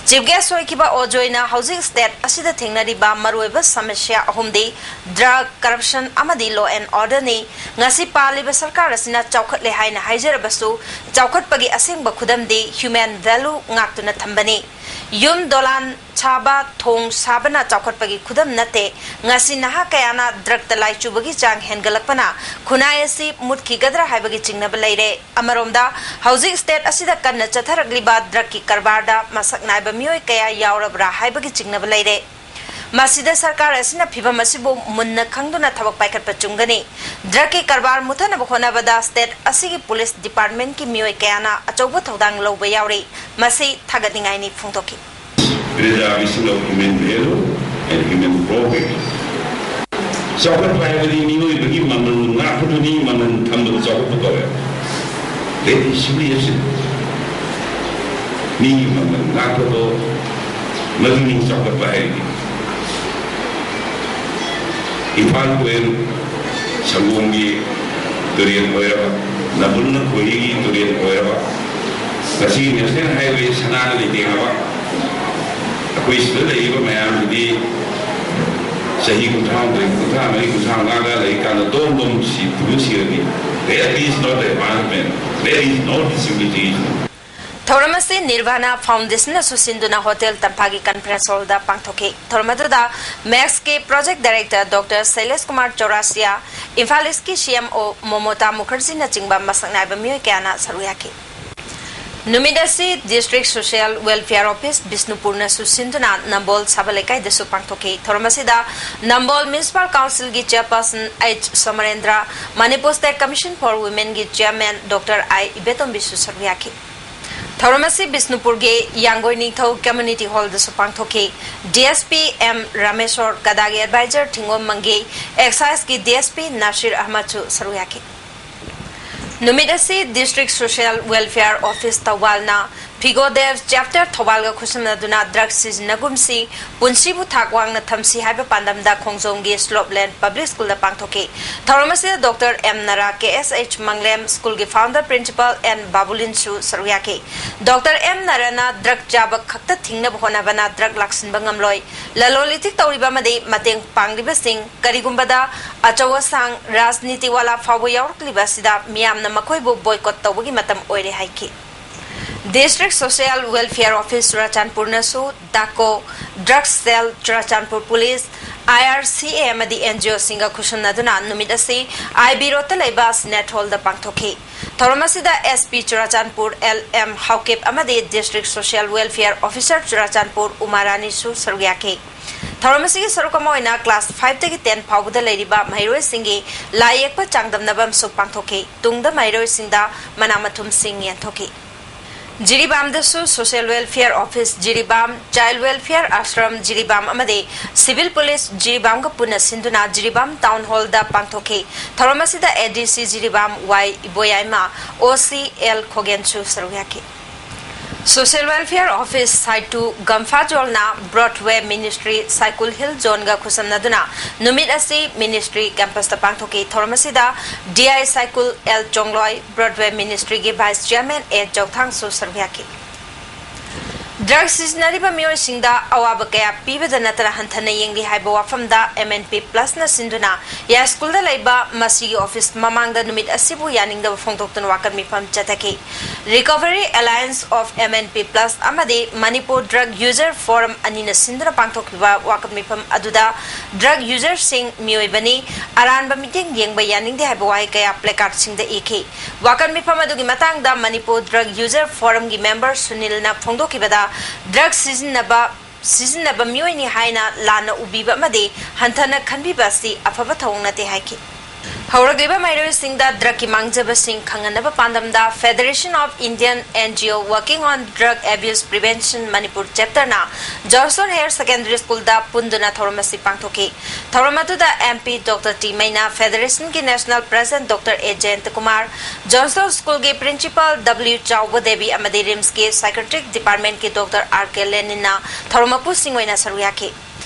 Chief Guest ꯑꯣꯏꯈꯤꯕ ꯑꯣꯖꯣꯏꯅ ꯍꯧꯖꯤꯛ state ꯑꯁꯤꯗ ꯊꯦꯡꯅꯔꯤꯕ ꯃꯔꯨꯑꯣꯏꯕ ꯁꯃꯁ꯭ꯌꯥ ꯑꯍꯨꯝꯗꯤ drug, corruption ꯑꯃꯗꯤ law and order ꯅꯤ꯫ ꯉꯁꯤ ꯄꯥꯜꯂꯤꯕ ꯁꯔꯀꯥꯔ ꯑꯁꯤꯅ ꯆꯥꯎꯈꯠꯂꯦ ꯍꯥꯏꯅ ꯍꯥꯏꯖꯔꯕꯁꯨ, ꯆꯥꯎꯈꯠꯄꯒꯤ ꯑꯁꯦꯡꯕ ꯈꯨꯗꯝꯗꯤ human value ꯉꯥꯛꯇꯨꯅ ꯊꯝꯕꯅꯤ꯫ ꯌꯨꯝ ꯗꯣꯂꯥꯟ ꯁꯥꯕ, ꯊꯣꯡ ꯁꯥꯕꯅ ꯆꯥꯎꯈꯠꯄꯒꯤ ꯈꯨꯗꯝ ꯅꯠꯇꯦ꯫ ꯉꯁꯤ ꯅꯍꯥ ꯀꯌꯥꯅ drug ꯇ ꯂꯥꯏꯆꯨꯕꯒꯤ ꯆꯥꯡ ꯍꯦꯟꯒꯠꯂꯛꯄꯅ ꯈꯨꯟꯅꯥꯏ ꯑꯁꯤ ꯃꯨꯠꯈꯤꯒꯗ꯭ꯔꯥ ꯍꯥꯏꯕꯒꯤ ꯆꯤꯡꯅꯕ ꯂꯩꯔꯦ꯫ ꯑꯃꯔꯣꯝꯗ, ꯍꯧꯖꯤꯛ state ꯑꯁꯤꯗ ꯀꯟꯅ ꯆꯠꯊꯔꯛꯂꯤꯕ drug ꯀꯤ ꯀꯔꯕꯥꯔꯗ ꯃꯁꯛ ꯅꯥꯏꯕ ꯃꯤꯑꯣꯏ ꯀꯌꯥ ꯌꯥꯎꯔꯕ꯭ꯔꯥ ꯍꯥꯏꯕꯒꯤ ꯆꯤꯡꯅꯕ ꯂꯩꯔꯦ꯫ ꯃꯁꯤꯗ ꯁꯔꯀꯥꯔ ꯑꯁꯤꯅ ꯐꯤꯚꯝ ꯑꯁꯤꯕꯨ ꯃꯨꯟꯅ ꯈꯪꯗꯨꯅ ꯊꯕꯛ ꯄꯥꯏꯈꯠꯄ ꯆꯨꯝꯒꯅꯤ꯫ Drug ꯀꯤ ꯀꯔꯕꯥꯔ ꯃꯨꯠꯊꯅꯕ ꯍꯣꯠꯅꯕꯗ state ꯑꯁꯤꯒꯤ police department ꯀꯤ ꯃꯤꯑꯣꯏ ꯀꯌꯥꯅ ꯑꯆꯧꯕ ꯊꯧꯗꯥꯡ ꯂꯧꯕ ꯌꯥꯎꯔꯤ꯫ ꯃꯁꯤ ꯊꯥꯒꯠꯅꯤꯡꯉꯥꯏꯅꯤ ꯐꯣꯡꯗꯣꯛꯈꯤ꯫ ꯄ꯭ꯔꯖꯥꯒꯤ ꯁꯤꯡꯅꯕ human value and human progress꯫ ꯆꯥꯎꯈꯠꯄ ꯍꯥꯏꯕꯗꯤ ꯃꯤꯑꯣꯏꯕꯒꯤ ꯃꯃꯜ ꯉꯥꯛꯄꯗꯨꯅꯤ, ꯃꯃꯜ ꯊꯝꯕꯗ ꯆꯥꯎꯈꯠꯄ ꯀꯧꯋꯦ꯫ That is simply it. ꯃꯤꯒꯤ ꯃꯃꯜ ꯉꯥꯛꯄꯗꯣ, ꯃꯗꯨꯅꯤ ꯆꯥꯎꯈꯠꯄ ꯍꯥꯏꯔꯤꯗꯤ꯫ ꯏꯝꯐꯥꯜ ꯇꯨꯔꯦꯜ ꯁꯪꯒꯣꯝꯒꯤ ꯇꯨꯔꯦꯜ ꯑꯣꯏꯔꯕ, ꯅꯝꯕꯨꯜꯅ ꯈꯣꯏꯍꯤꯒꯤ ꯇꯨꯔꯦꯜ ꯑꯣꯏꯔꯕ, ꯉꯁꯤ ꯅꯦꯁꯅꯦꯜ ꯍꯥꯏꯋꯦ ꯁꯅꯥꯅ ꯂꯩꯇꯦꯡꯂꯕ, ꯑꯩꯈꯣꯏ ꯁꯤꯗ ꯂꯩꯔꯤꯕ ꯃꯌꯥꯝꯁꯤꯗꯤ ꯆꯍꯤ ꯀꯨꯟꯊ꯭ꯔꯥ ꯍꯨꯝꯗꯣꯏ, ꯀꯨꯟꯊ꯭ꯔꯥ ꯃꯔꯤ, ꯀꯨꯟꯊ꯭ꯔꯥ ꯃꯉꯥꯒ ꯂꯩꯔꯤꯀꯥꯟꯗ ꯗꯣꯝ ꯗꯣꯝ ꯁꯤ ꯐꯨꯕ Shirdi, that is not advancement, that is not civilization. ꯊꯧꯔꯝ ꯑꯁꯤ ꯅꯤꯔꯚꯥꯅꯥ ꯐꯥꯎꯟꯗꯦꯁꯟꯅꯁꯨ ꯁꯤꯟꯗꯨꯅ ꯍꯣꯇꯦꯜ ꯇꯝꯐꯥꯒꯤ ꯀꯟꯐꯔꯦꯟꯁ ꯍꯣꯜꯗ ꯄꯥꯡꯊꯣꯛꯈꯤ꯫ ꯊꯧꯔꯝ ꯑꯗꯨꯗ ꯃꯦꯛꯁꯀꯤ project director doctor Shailesh Kumar Chaurasia, Imphal ꯏꯁꯀꯤ ꯁꯤ ꯑꯦꯝ ꯑꯣ ꯃꯣꯃꯣꯇꯥ ꯃꯨꯈꯔꯖꯤꯅꯆꯤꯡꯕ ꯃꯁꯛ ꯅꯥꯏꯕ ꯃꯤꯑꯣꯏ ꯀꯌꯥꯅ ꯁꯔꯨꯛ ꯌꯥꯈꯤ꯫ ꯅꯨꯃꯤꯠ ꯑꯁꯤ ꯗꯤꯁꯇ꯭ꯔꯤꯛ ꯁꯣꯁꯤꯌꯦꯜ ꯋꯦꯜꯐꯤꯌꯔ ꯑꯣꯐꯤꯁ ꯕꯤꯁꯅꯨꯄꯨꯔꯅꯁꯨ ꯁꯤꯟꯗꯨꯅ ꯅꯝꯕꯣꯜ ꯁꯥꯕ ꯂꯩꯀꯥꯏꯗꯁꯨ ꯄꯥꯡꯊꯣꯛꯈꯤ꯫ ꯊꯧꯔꯝ ꯑꯁꯤꯗ ꯅꯝꯕꯣꯜ ꯃ꯭ꯌꯨꯅꯤꯁꯤꯄꯥꯜ ꯀꯥꯎꯟꯁꯤꯜꯒꯤ chairperson H Somorendra, Manipur state commission for ꯋꯨꯃꯦꯟꯒꯤ ꯆꯦꯌꯔꯃꯦꯟ ꯗꯣꯛꯇꯔ ꯑꯥꯏ ꯏꯕꯦꯇꯣꯝꯕꯤꯁꯨ ꯁꯔꯨꯛ ꯌꯥꯈꯤ꯫ ꯊꯧꯔꯝ ꯑꯁꯤ ꯕꯤꯁꯅꯨꯄꯨꯔꯒꯤ ꯌꯥꯡꯒꯣꯏ ꯅꯤꯡꯊꯧ ꯀꯝꯃ꯭ꯌꯨꯅꯤꯇꯤ ꯍꯣꯜꯗꯁꯨ ꯄꯥꯡꯊꯣꯛꯈꯤ꯫ D S P M Rameshwor, ꯀꯗꯥꯒꯤ adviser ꯊꯤꯡꯒꯣꯝ ꯃꯪꯒꯦ, ꯑꯦꯛꯁꯥꯏꯖꯀꯤ D S P Nasir ꯑꯍꯃꯗꯁꯨ ꯁꯔꯨꯛ ꯌꯥꯈꯤ꯫ ꯅꯨꯃꯤꯠ ꯑꯁꯤ ꯗꯤꯁꯇ꯭ꯔꯤꯛ ꯁꯣꯁꯤꯌꯦꯜ ꯋꯦꯜꯐꯤꯌꯔ ꯑꯣꯐꯤꯁ ꯊꯧꯕꯥꯜꯅ ꯐꯤꯒꯣꯗꯦꯕ ꯆꯦꯞꯇꯔ ꯊꯧꯕꯥꯜꯒ ꯈꯨꯠꯁꯝꯅꯗꯨꯅ ꯗ꯭ꯔꯒ ꯁꯤꯖꯤꯟꯅꯒꯨꯝꯁꯤ, ꯄꯨꯟꯁꯤꯕꯨ ꯊꯥꯛ ꯋꯥꯡꯅ ꯊꯝꯁꯤ ꯍꯥꯏꯕ ꯄꯥꯟꯗꯝꯗ ꯈꯣꯡꯖꯣꯝꯒꯤ ꯁ꯭ꯂꯣꯞꯂꯦꯟ ꯄꯕ꯭ꯂꯤꯛ ꯁ꯭ꯀꯨꯜꯗ ꯄꯥꯡꯊꯣꯛꯈꯤ꯫ ꯊꯧꯔꯝ ꯑꯁꯤꯗ ꯗꯣꯛꯇꯔ ꯑꯦꯝ ꯅꯔꯥ, ꯀꯦ ꯑꯦꯁ ꯑꯩꯆ ꯃꯪꯂꯦꯝ, ꯁ꯭ꯀꯨꯜꯒꯤ ꯐꯥꯎꯟꯗꯔ ꯄ꯭ꯔꯤꯟꯁꯤꯄꯥꯜ ꯑꯦꯟ ꯕꯥꯕꯨꯂꯤꯟꯁꯨ ꯁꯔꯨꯛ ꯌꯥꯈꯤ꯫ ꯗꯣꯛꯇꯔ ꯑꯦꯝ ꯅꯔꯥꯅ ꯗ꯭ꯔꯒ ꯆꯥꯕ ꯈꯛꯇ ꯊꯤꯡꯅꯕ ꯍꯣꯠꯅꯕꯅ ꯗ꯭ꯔꯒ ꯂꯥꯛꯁꯤꯟꯕ ꯉꯝꯂꯣꯏ꯫ ꯂꯂꯣꯟ ꯏꯇꯤꯛ ꯇꯧꯔꯤꯕ ꯑꯃꯗꯤ ꯃꯇꯦꯡ ꯄꯥꯡꯂꯤꯕꯁꯤꯡ ꯀꯔꯤꯒꯨꯝꯕꯗ ꯑꯆꯧ ꯑꯁꯥꯡ, ꯔꯥꯖꯅꯤꯇꯤ ꯋꯥꯂꯥ ꯐꯥꯎꯕ ꯌꯥꯎꯔꯛꯂꯤꯕ ꯑꯁꯤꯗ ꯃꯤꯌꯥꯝꯅ ꯃꯈꯣꯏꯕꯨ ꯕꯣꯏꯀꯣꯠ ꯇꯧꯕꯒꯤ ꯃꯇꯝ ꯑꯣꯏꯔꯦ ꯍꯥꯏꯈꯤ꯫ ꯗꯤꯁꯇ꯭ꯔꯤꯛ ꯁꯣꯁꯤꯌꯦꯜ ꯋꯦꯜꯐꯤꯌꯔ ꯑꯣꯐꯤꯁ ꯆꯨꯔꯥꯆꯥꯟꯄꯨꯔꯅꯁꯨ ꯗꯥꯀꯣ, drug cell, Churachandpur police, I R C A ꯑꯃꯗꯤ ꯑꯦꯟ ꯖꯤ ꯑꯣꯁꯤꯡꯒ ꯈꯨꯠꯁꯝꯅꯗꯨꯅ ꯅꯨꯃꯤꯠ ꯑꯁꯤ ꯑꯥꯏ ꯕꯤ ꯔꯣꯗꯇ ꯂꯩꯕ ꯁꯤꯅꯦꯠ ꯍꯣꯜꯗ ꯄꯥꯡꯊꯣꯛꯈꯤ꯫ ꯊꯧꯔꯝ ꯑꯁꯤꯗ S P Churachandpur L M Haokip ꯑꯃꯗꯤ district social welfare officer Churachandpur Uma ꯔꯥꯅꯤꯁꯨ ꯁꯔꯨꯛ ꯌꯥꯈꯤ꯫ ꯊꯧꯔꯝ ꯑꯁꯤꯒꯤ ꯁꯔꯨꯛ ꯑꯃ ꯑꯣꯏꯅ ꯀ꯭ꯂꯥꯁ ꯐꯥꯏꯚꯇꯒꯤ ꯇꯦꯟ ꯐꯥꯎꯕꯗ ꯂꯩꯔꯤꯕ ꯃꯍꯩꯔꯣꯏꯁꯤꯡꯒꯤ ꯂꯥꯏ ꯌꯦꯛꯄ ꯆꯥꯡꯗꯝꯅꯕ ꯑꯃꯁꯨ ꯄꯥꯡꯊꯣꯛꯈꯤ꯫ ꯇꯨꯡꯗ ꯃꯍꯩꯔꯣꯏꯁꯤꯡꯗ ꯃꯅꯥ ꯃꯊꯨꯝꯁꯤꯡ ꯌꯦꯟꯊꯣꯛꯈꯤ꯫ ꯖꯤꯔꯤꯕꯥꯝꯗꯁꯨ social welfare office Jiribam, child welfare ashram Jiribam ꯑꯃꯗꯤ ꯁꯤꯚꯤꯜ ꯄꯨꯂꯤꯁ ꯖꯤꯔꯤꯕꯥꯝꯒ ꯄꯨꯟꯅ ꯁꯤꯟꯗꯨꯅ ꯖꯤꯔꯤꯕꯥꯝ ꯇꯥꯎꯟ ꯍꯣꯜꯗ ꯄꯥꯡꯊꯣꯛꯈꯤ꯫ ꯊꯧꯔꯝ ꯑꯁꯤꯗ ꯑꯦ ꯗꯤ ꯁꯤ ꯖꯤꯔꯤꯕꯥꯝ ꯋꯥꯏ ꯏꯕꯣꯌꯥꯏꯃ, ꯑꯣ ꯁꯤ ꯑꯦꯜ ꯈꯣꯒꯦꯟꯁꯨ ꯁꯔꯨꯛ ꯌꯥꯈꯤ꯫ Social Welfare Office Saitu Gampha Zolna Broadway Ministry Saikul Hill Zone ga ꯈꯨꯠꯁꯝꯅꯗꯨꯅ ꯅꯨꯃꯤꯠ ꯑꯁꯤ Ministry Campus ꯇ ꯄꯥꯡꯊꯣꯛꯈꯤ꯫ ꯊꯧꯔꯝ ꯑꯁꯤꯗ D I Saikul L Chongloi, Broadway Ministry ꯒꯤ Vice Chairman A Chokthangsu ꯁꯔꯨꯛ ꯌꯥꯈꯤ꯫ Drug ꯁꯤꯖꯤꯟꯅꯔꯤꯕ ꯃꯤꯑꯣꯏꯁꯤꯡꯗ ꯑꯋꯥꯕ ꯀꯌꯥ ꯄꯤꯕꯗ ꯅꯠꯇꯅ ꯍꯟꯊꯅ ꯌꯦꯡꯂꯤ ꯍꯥꯏꯕ ꯋꯥꯐꯝꯗ M N P Plus ꯅ ꯁꯤꯟꯗꯨꯅ ꯌꯥꯏꯁ꯭ꯀꯨꯜꯗ ꯂꯩꯕ ꯃꯁꯤꯒꯤ office ꯃꯃꯥꯡꯗ ꯅꯨꯃꯤꯠ ꯑꯁꯤꯕꯨ ꯌꯥꯅꯤꯡꯗꯕ ꯐꯣꯡꯗꯣꯛꯇꯨꯅ ꯋꯥꯀꯠ ꯃꯤꯐꯝ ꯆꯠꯊꯈꯤ꯫ Recovery Alliance of M N P Plus ꯑꯃꯗꯤ Manipur Drug User Forum ꯑꯅꯤꯅ ꯁꯤꯟꯗꯨꯅ ꯄꯥꯡꯊꯣꯛꯈꯤꯕ ꯋꯥꯀꯠ ꯃꯤꯐꯝ ꯑꯗꯨꯗ drug user ꯁꯤꯡ ꯃꯤꯑꯣꯏꯕꯅꯤ, ꯑꯔꯥꯟꯕ ꯃꯤꯠꯌꯦꯡ ꯌꯦꯡꯕ ꯌꯥꯅꯤꯡꯗꯦ ꯍꯥꯏꯕ ꯋꯥꯍꯩ ꯀꯌꯥ placard ꯁꯤꯡꯗ ꯏꯈꯤ꯫ ꯋꯥꯀꯠ ꯃꯤꯐꯝ ꯑꯗꯨꯒꯤ ꯃꯇꯥꯡꯗ Manipur Drug User Forum ꯒꯤ member ꯁꯨꯅꯤꯜꯅ ꯐꯣꯡꯗꯣꯛꯈꯤꯕꯗ, drug ꯁꯤꯖꯤꯟꯅꯕ, ꯁꯤꯖꯤꯟꯅꯕ ꯃꯤꯑꯣꯏꯅꯤ ꯍꯥꯏꯅ ꯂꯥꯟꯅ ꯎꯕꯤꯕ ꯑꯃꯗꯤ ꯍꯟꯊꯅ ꯈꯟꯕꯤꯕ ꯑꯁꯤ ꯑꯐꯕ ꯊꯧꯑꯣꯡ ꯅꯠꯇꯦ ꯍꯥꯏꯈꯤ꯫ ꯍꯧꯔꯛꯂꯤꯕ ꯃꯍꯩꯔꯣꯏꯁꯤꯡꯗ drug ꯀꯤ ꯃꯥꯡꯖꯕꯁꯤꯡ ꯈꯪꯍꯟꯅꯕ ꯄꯥꯟꯗꯝꯗ Federation of Indian N G O Working on Drug Abuse Prevention Manipur Chapter ꯅ Johnson Higher Secondary School ꯗ ꯄꯨꯟꯗꯨꯅ ꯊꯧꯔꯝ ꯑꯁꯤ ꯄꯥꯡꯊꯣꯛꯈꯤ꯫ ꯊꯧꯔꯝ ꯑꯗꯨꯗ M P Doctor T ꯃꯩꯅꯥ, Federation ꯒꯤ National President Doctor A Jayantakumar, Johnson School ꯒꯤ Principal W ꯆꯥꯎꯕ ꯗꯦꯕꯤ ꯑꯃꯗꯤ RIMS ꯀꯤ Psychiatric Department ꯀꯤ Doctor R K ꯂꯦꯅꯤꯟꯅ ꯊꯧꯔꯝ ꯃꯄꯨꯁꯤꯡ ꯑꯣꯏꯅ ꯁꯔꯨꯛ ꯌꯥꯈꯤ꯫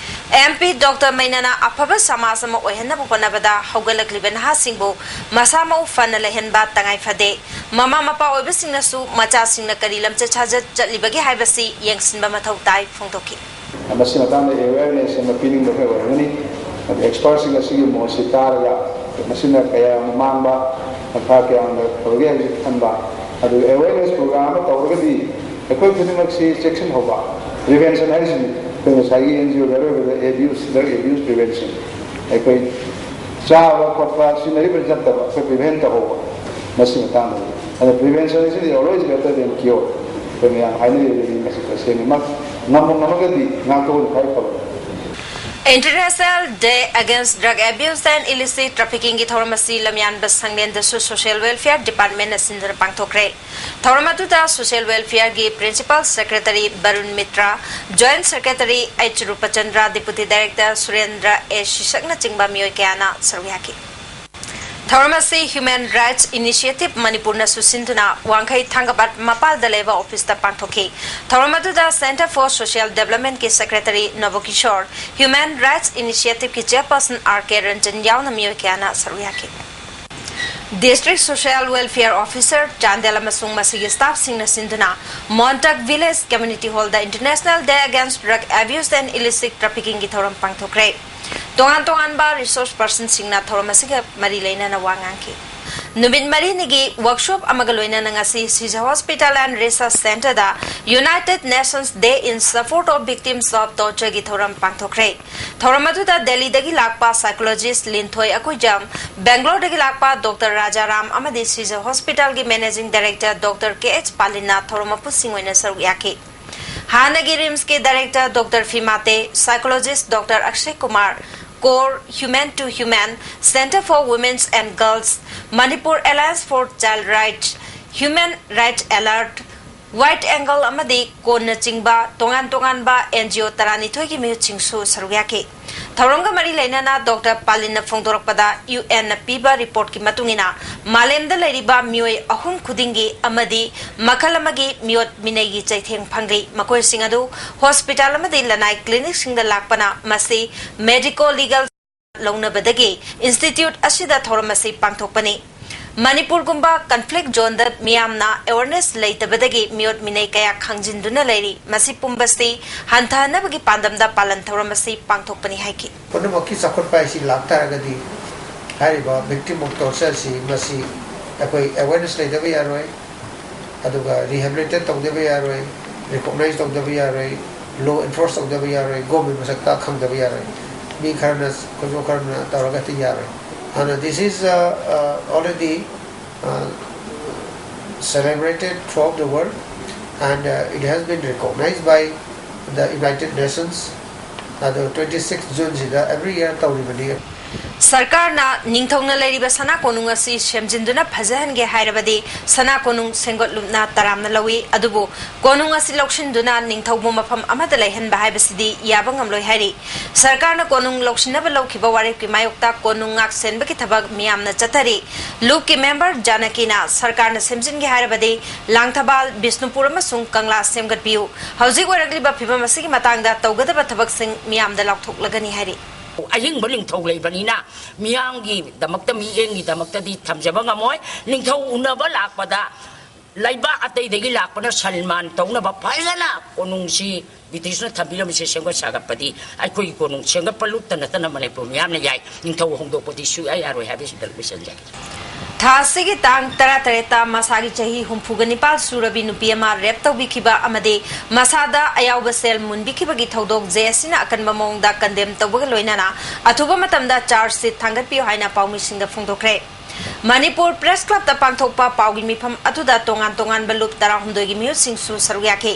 M P Doctor ꯃꯩꯅꯥꯅ ꯑꯐꯕ ꯁꯃꯥꯖ ꯑꯃ ꯑꯣꯏꯍꯟꯅꯕ ꯍꯣꯠꯅꯕꯗ ꯍꯧꯒꯠꯂꯛꯂꯤꯕ ꯅꯍꯥꯁꯤꯡꯕꯨ ꯃꯁꯥ ꯃꯎ ꯐꯅ ꯂꯩꯍꯟꯕ ꯇꯉꯥꯏ ꯐꯗꯦ꯫ ꯃꯃꯥ ꯃꯄꯥ ꯑꯣꯏꯕꯁꯤꯡꯅꯁꯨ ꯃꯆꯥꯁꯤꯡꯅ ꯀꯔꯤ ꯂꯝꯆꯠ ꯁꯥꯖꯠ ꯆꯠꯂꯤꯕꯒꯦ ꯍꯥꯏꯕꯁꯤ ꯌꯦꯡꯁꯤꯟꯕ ꯃꯊꯧ ꯇꯥꯏ ꯐꯣꯡꯗꯣꯛꯈꯤ꯫ ꯃꯁꯤ ꯃꯇꯥꯡꯗ awareness ꯑꯃ ꯄꯤꯅꯤꯡꯕ ꯑꯩꯈꯣꯏ ꯑꯣꯏꯔꯝꯒꯅꯤ꯫ ꯑꯗꯨ experts ꯁꯤꯡ ꯑꯁꯤꯒꯤ ꯃꯣꯠꯁꯤ ꯇꯥꯔꯒ, ꯃꯁꯤꯅ ꯀꯌꯥ ꯃꯃꯥꯡꯕ ꯃꯈꯥ ꯀꯌꯥ ꯐꯕꯒꯦ ꯍꯥꯏꯕꯁꯤ ꯈꯟꯕ, ꯑꯗꯨꯒ awareness program ꯑꯃ ꯇꯧꯔꯒꯗꯤ ꯑꯩꯈꯣꯏ ꯈꯨꯗꯤꯡꯃꯛꯁꯤ ꯆꯦꯛꯁꯤꯟꯍꯧꯕ꯫ Prevention ꯍꯥꯏꯔꯤꯁꯤꯅꯤ ꯑꯩꯈꯣꯏ ꯉꯁꯥꯏꯒꯤ N G O ꯒꯤ ꯑꯔꯣꯏꯕꯗ abuse, drug abuse prevention, ꯑꯩꯈꯣꯏ ꯆꯥꯕ ꯈꯣꯠꯄ ꯁꯤꯖꯤꯟꯅꯔꯤꯕ ꯅꯠꯇꯕ ꯑꯩꯈꯣꯏ prevent ꯇꯧꯍꯧꯕ꯫ ꯃꯁꯤ ꯃꯇꯥꯡꯗ ꯑꯗꯣ prevention is always better than cure꯫ ꯑꯩꯈꯣꯏ ꯃꯌꯥꯝ ꯍꯥꯏꯅꯔꯤꯕꯅꯤ, ꯃꯁꯤ ꯇꯁꯦꯡꯅꯃꯛ ꯉꯝꯕ ꯉꯝꯃꯒꯗꯤ ꯉꯥꯛꯊꯣꯛꯄꯅ ꯈ꯭ꯋꯥꯏ ꯐꯕꯅꯤ꯫ International Day Against Drug Abuse and Illicit Trafficking ꯒꯤ ꯊꯧꯔꯝ ꯑꯁꯤ ꯂꯝꯌꯥꯟꯕ ꯁꯪꯂꯦꯟꯗꯁꯨ Social Welfare Department ꯅ ꯁꯤꯟꯗꯨꯅ ꯄꯥꯡꯊꯣꯛꯈ꯭ꯔꯦ꯫ ꯊꯧꯔꯝ ꯑꯗꯨꯗ Social Welfare ꯒꯤ Principal Secretary Barun metre, Joint Secretary H ꯔꯨꯄꯆꯟꯗ꯭ꯔ, Deputy Director ꯁꯨꯔꯦꯟꯗ꯭ꯔ ꯑꯦ ꯁꯤꯁꯛꯅꯆꯤꯡꯕ ꯃꯤꯑꯣꯏ ꯀꯌꯥꯅ ꯁꯔꯨꯛ ꯌꯥꯈꯤ꯫ ꯊꯧꯔꯝ ꯑꯁꯤ Human Rights Initiative ꯃꯅꯤꯄꯨꯔꯅꯁꯨ ꯁꯤꯟꯗꯨꯅ ꯋꯥꯡꯈꯩ ꯊꯥꯡꯒꯄꯥꯠ ꯃꯄꯥꯜꯗ ꯂꯩꯕ ꯑꯣꯐꯤꯁꯇ ꯄꯥꯡꯊꯣꯛꯈꯤ꯫ ꯊꯧꯔꯝ ꯑꯗꯨꯗ Centre for Social Developmentꯀꯤ Secretary ꯅꯕꯀꯤꯁꯣꯔ, Human Rights Initiativeꯀꯤ Chairperson R K Ranjan ꯌꯥꯎꯅ ꯃꯤꯑꯣꯏ ꯀꯌꯥꯅ ꯁꯔꯨꯛ ꯌꯥꯈꯤ꯫ District Social Welfare Officer Chandel ꯑꯃꯁꯨꯡ ꯃꯁꯤꯒꯤ staffꯁꯤꯡꯅ ꯁꯤꯟꯗꯨꯅ ꯃꯣꯟꯇꯛ Village Community Hallꯗ International Day Against Drug Abuse and Illicit Traffickingꯒꯤ ꯊꯧꯔꯝ ꯄꯥꯡꯊꯣꯛꯈ꯭ꯔꯦ꯫ ꯇꯣꯉꯥꯟ ꯇꯣꯉꯥꯟꯕ resource personꯁꯤꯡꯅ ꯊꯧꯔꯝ ꯑꯁꯤꯒ ꯃꯔꯤ ꯂꯩꯅꯅ ꯋꯥ ꯉꯥꯡꯈꯤ꯫ ꯅꯨꯃꯤꯠ ꯃꯔꯤꯅꯤꯒꯤ workshop ꯑꯃꯒ ꯂꯣꯏꯅꯅ ꯉꯁꯤ Sija Hospital and Research Centreꯗ United Nations Day in Support of Victims of Tortureꯒꯤ ꯊꯧꯔꯝ ꯄꯥꯡꯊꯣꯛꯈ꯭ꯔꯦ꯫ ꯊꯧꯔꯝ ꯑꯗꯨꯗ ꯗꯦꯜꯂꯤꯗꯒꯤ ꯂꯥꯛꯄ psychologist ꯂꯤꯟꯊꯣꯏ ꯑꯀꯨꯏꯖꯝ, ꯕꯦꯡꯒ꯭ꯂꯣꯔꯗꯒꯤ ꯂꯥꯛꯄ Doctor ꯔꯥꯖꯥꯔꯥꯝ ꯑꯃꯗꯤ Sija Hospitalꯒꯤ Managing Director Doctor K H ꯄꯥꯂꯤꯟꯅ ꯊꯧꯔꯝ ꯃꯄꯨꯁꯤꯡ ꯑꯣꯏꯅ ꯁꯔꯨꯛ ꯌꯥꯈꯤ꯫ ꯍꯥꯟꯅꯒꯤ RIMSꯀꯤ Director Doctor ꯐꯤꯃꯥꯇꯦ, psychologist Doctor ꯑꯛꯁꯦ Kumar, CORE, Human to Human, Centre for Women and Girls, Manipur Alliance for Child Rights, Human Rights Alert, Wide Angle ꯑꯃꯗꯤ CONEꯅꯆꯤꯡꯕ ꯇꯣꯉꯥꯟ ꯇꯣꯉꯥꯟꯕ NGO ꯇꯔꯥꯅꯤꯊꯣꯏꯒꯤ ꯃꯤꯍꯨꯠꯁꯤꯡꯁꯨ ꯁꯔꯨꯛ ꯌꯥꯈꯤ꯫ ꯊꯧꯔꯝꯒ ꯃꯔꯤ ꯂꯩꯅꯅ Doctor ꯄꯥꯂꯤꯟꯅ ꯐꯣꯡꯗꯣꯔꯛꯄꯗ UNꯅ ꯄꯤꯕ reportꯀꯤ ꯃꯇꯨꯡ ꯏꯟꯅ ꯃꯥꯂꯦꯝꯗ ꯂꯩꯔꯤꯕ ꯃꯤꯑꯣꯏ ꯑꯍꯨꯝ ꯈꯨꯗꯤꯡꯒꯤ ꯑꯃꯗꯤ ꯃꯈꯜ ꯑꯃꯒꯤ ꯃꯤꯑꯣꯠ ꯃꯤꯅꯩꯒꯤ ꯆꯩꯊꯦꯡ ꯐꯪꯂꯤ꯫ ꯃꯈꯣꯏꯁꯤꯡ ꯑꯗꯨ hospital ꯑꯃꯗꯤ ꯂꯅꯥꯏ clinicꯁꯤꯡꯗ ꯂꯥꯛꯄꯅ ꯃꯁꯤ medico legal ꯂꯧꯅꯕꯗꯒꯤ institute ꯑꯁꯤꯗ ꯊꯧꯔꯝ ꯑꯁꯤ ꯄꯥꯡꯊꯣꯛꯄꯅꯤ꯫ ꯃꯅꯤꯄꯨꯔꯒꯨꯝꯕ conflict zoneꯗ ꯃꯤꯌꯥꯝꯅ awareness ꯂꯩꯇꯕꯗꯒꯤ ꯃꯤꯑꯣꯠ ꯃꯤꯅꯩ ꯀꯌꯥ ꯈꯪꯖꯤꯟꯗꯨꯅ ꯂꯩꯔꯤ꯫ ꯃꯁꯤ ꯄꯨꯝꯕꯁꯤ ꯍꯟꯊꯍꯟꯅꯕꯒꯤ ꯄꯥꯟꯗꯝꯗ ꯄꯥꯂꯟ ꯊꯧꯔꯝ ꯑꯁꯤ ꯄꯥꯡꯊꯣꯛꯄꯅꯤ ꯍꯥꯏꯈꯤ꯫ ꯄꯨꯝꯅꯃꯛꯀꯤ ꯆꯥꯎꯈꯠꯄ ꯍꯥꯏꯁꯤ ꯂꯥꯛꯇꯥꯔꯒꯗꯤ ꯍꯥꯏꯔꯤꯕ victim of tortureꯁꯤ ꯃꯁꯤ ꯑꯩꯈꯣꯏ awareness ꯂꯩꯇꯕ ꯌꯥꯔꯣꯏ, ꯑꯗꯨꯒ rehabilitate ꯇꯧꯗꯕ ꯌꯥꯔꯣꯏ, recognize ꯇꯧꯗꯕ ꯌꯥꯔꯣꯏ, law enforce ꯇꯧꯗꯕ ꯌꯥꯔꯣꯏ, government ꯃꯁꯛ ꯇꯥꯛ ꯈꯪꯗꯕ ꯌꯥꯔꯣꯏ꯫ ꯃꯤ ꯈꯔꯅ, ꯈꯨꯖꯣ ꯈꯔꯅ ꯇꯧꯔꯒ ꯍꯦꯛꯇ ꯌꯥꯔꯣꯏ꯫ ꯑꯗꯨꯅ this is, uh, uh, already, uh, celebrated throughout the world, and, uh, it has been recognized by the United Nations. ꯑꯗꯣ twenty six Juneꯁꯤꯗ every year ꯇꯧꯔꯤꯕꯅꯤ꯫ ꯁꯔꯀꯥꯔꯅ ꯅꯤꯡꯊꯧꯅ ꯂꯩꯔꯤꯕ ꯁꯅꯥ ꯀꯣꯅꯨꯡ ꯑꯁꯤ ꯁꯦꯝꯖꯤꯟꯗꯨꯅ ꯐꯖꯍꯟꯒꯦ ꯍꯥꯏꯔꯕꯗꯤ ꯁꯅꯥ ꯀꯣꯅꯨꯡ ꯁꯦꯝꯒꯠꯂꯨꯞꯅ ꯇꯔꯥꯝꯅ ꯂꯧꯏ꯫ ꯑꯗꯨꯕꯨ ꯀꯣꯅꯨꯡ ꯑꯁꯤ ꯂꯧꯁꯤꯟꯗꯨꯅ ꯅꯤꯡꯊꯧꯕꯨ ꯃꯐꯝ ꯑꯃꯗ ꯂꯩꯍꯟꯕ ꯍꯥꯏꯕꯁꯤꯗꯤ ꯌꯥꯕ ꯉꯝꯂꯣꯏ ꯍꯥꯏꯔꯤ꯫ ꯁꯔꯀꯥꯔꯅ ꯀꯣꯅꯨꯡ ꯂꯧꯁꯤꯟꯅꯕ ꯂꯧꯈꯤꯕ ꯋꯥꯔꯦꯞꯀꯤ ꯃꯥꯌꯣꯛꯇ ꯀꯣꯅꯨꯡ ꯉꯥꯛ ꯁꯦꯟꯕꯒꯤ ꯊꯕꯛ ꯃꯤꯌꯥꯝꯅ ꯆꯠꯊꯔꯤ꯫ ꯂꯨꯞꯀꯤ ꯃꯦꯝꯕꯔ ꯖꯥꯅꯀꯤꯅ ꯁꯔꯀꯥꯔꯅ ꯁꯦꯝꯖꯤꯟꯒꯦ ꯍꯥꯏꯔꯕꯗꯤ ꯂꯥꯡꯊꯕꯥꯜ, ꯕꯤꯁꯅꯨꯄꯨꯔ ꯑꯃꯁꯨꯡ ꯀꯪꯂꯥ ꯁꯦꯝꯒꯠꯄꯤꯌꯨ꯫ ꯍꯧꯖꯤꯛ ꯑꯣꯏꯔꯛꯂꯤꯕ ꯐꯤꯕꯝ ꯑꯁꯤꯒꯤ ꯃꯇꯥꯡꯗ ꯇꯧꯒꯗꯕ ꯊꯕꯛꯁꯤꯡ ꯃꯤꯌꯥꯝꯗ ꯂꯥꯎꯊꯣꯛꯂꯒꯅꯤ ꯍꯥꯏꯔꯤ꯫ ꯑꯍꯤꯡꯕ ꯅꯤꯡꯊꯧ ꯂꯩꯕꯅꯤꯅ ꯃꯤꯌꯥꯝꯒꯤꯗꯃꯛꯇ, ꯃꯤꯠꯌꯦꯡꯒꯤꯗꯃꯛꯇꯗꯤ ꯊꯝꯖꯕ ꯉꯝꯃꯣꯏ꯫ ꯅꯤꯡꯊꯧ ꯎꯅꯕ ꯂꯥꯛꯄꯗ ꯂꯩꯕꯥꯛ ꯑꯇꯩꯗꯒꯤ ꯂꯥꯛꯄꯅ ꯁꯟꯃꯥꯟ ꯇꯧꯅꯕ ꯐꯖꯅ ꯀꯣꯅꯨꯡꯁꯤ ꯕ꯭ꯔꯤꯇꯤꯁꯅ ꯊꯝꯕꯤꯔꯝꯃꯤꯁꯦ ꯁꯦꯝꯒꯠ ꯁꯥꯒꯠꯄꯗꯤ ꯑꯩꯈꯣꯏꯒꯤ ꯀꯣꯅꯨꯡ ꯁꯦꯝꯒꯠꯄ ꯂꯨꯞꯇ ꯅꯠꯇꯅ ꯃꯅꯤꯄꯨꯔ ꯃꯤꯌꯥꯝꯅ ꯌꯥꯏ꯫ ꯅꯤꯡꯊꯧ ꯍꯣꯡꯗꯣꯛꯄꯗꯤ ꯁꯨꯡꯌꯥ ꯌꯥꯔꯣꯏ ꯍꯥꯏꯕꯁꯤꯗ ꯂꯣꯏꯁꯤꯟꯖꯒꯦ꯫ ꯊꯥ ꯑꯁꯤꯒꯤ ꯇꯥꯡ ꯇꯔꯥꯇꯔꯦꯠꯇ ꯃꯁꯥꯒꯤ ꯆꯍꯤ ꯍꯨꯝꯐꯨꯒ ꯅꯤꯄꯥꯜ ꯁꯨꯔꯕꯤ ꯅꯨꯄꯤ ꯑꯃ ꯔꯦꯞ ꯇꯧꯕꯤꯈꯤꯕ ꯑꯃꯗꯤ ꯃꯁꯥꯗ ꯑꯌꯥꯎꯕ ꯁꯦꯜ ꯃꯨꯟꯕꯤꯈꯤꯕꯒꯤ ꯊꯧꯗꯣꯛ ꯖꯦ ꯑꯦꯁ ꯁꯤꯅ ꯑꯀꯟꯕ ꯃꯑꯣꯡꯗ ꯀꯟꯗꯦꯝ ꯇꯧꯕꯒ ꯂꯣꯏꯅꯅ ꯑꯊꯨꯕ ꯃꯇꯝꯗ ꯆꯥꯔꯖ ꯁꯤꯠ ꯊꯥꯡꯒꯠꯄꯤꯌꯨ ꯍꯥꯏꯅ ꯄꯥꯎꯃꯤꯁꯤꯡꯗ ꯐꯣꯡꯗꯣꯛꯈ꯭ꯔꯦ꯫ ꯃꯅꯤꯄꯨꯔ ꯄ꯭ꯔꯦꯁ ꯀ꯭ꯂꯕꯇ ꯄꯥꯡꯊꯣꯛꯄ ꯄꯥꯎꯒꯤ ꯃꯤꯐꯝ ꯑꯗꯨꯗ ꯇꯣꯉꯥꯟ ꯇꯣꯉꯥꯟꯕ ꯂꯨꯞ ꯇꯔꯥꯍꯨꯝꯗꯣꯏꯒꯤ ꯃꯤꯍꯨꯠꯁꯤꯡꯁꯨ ꯁꯔꯨꯛ ꯌꯥꯈꯤ꯫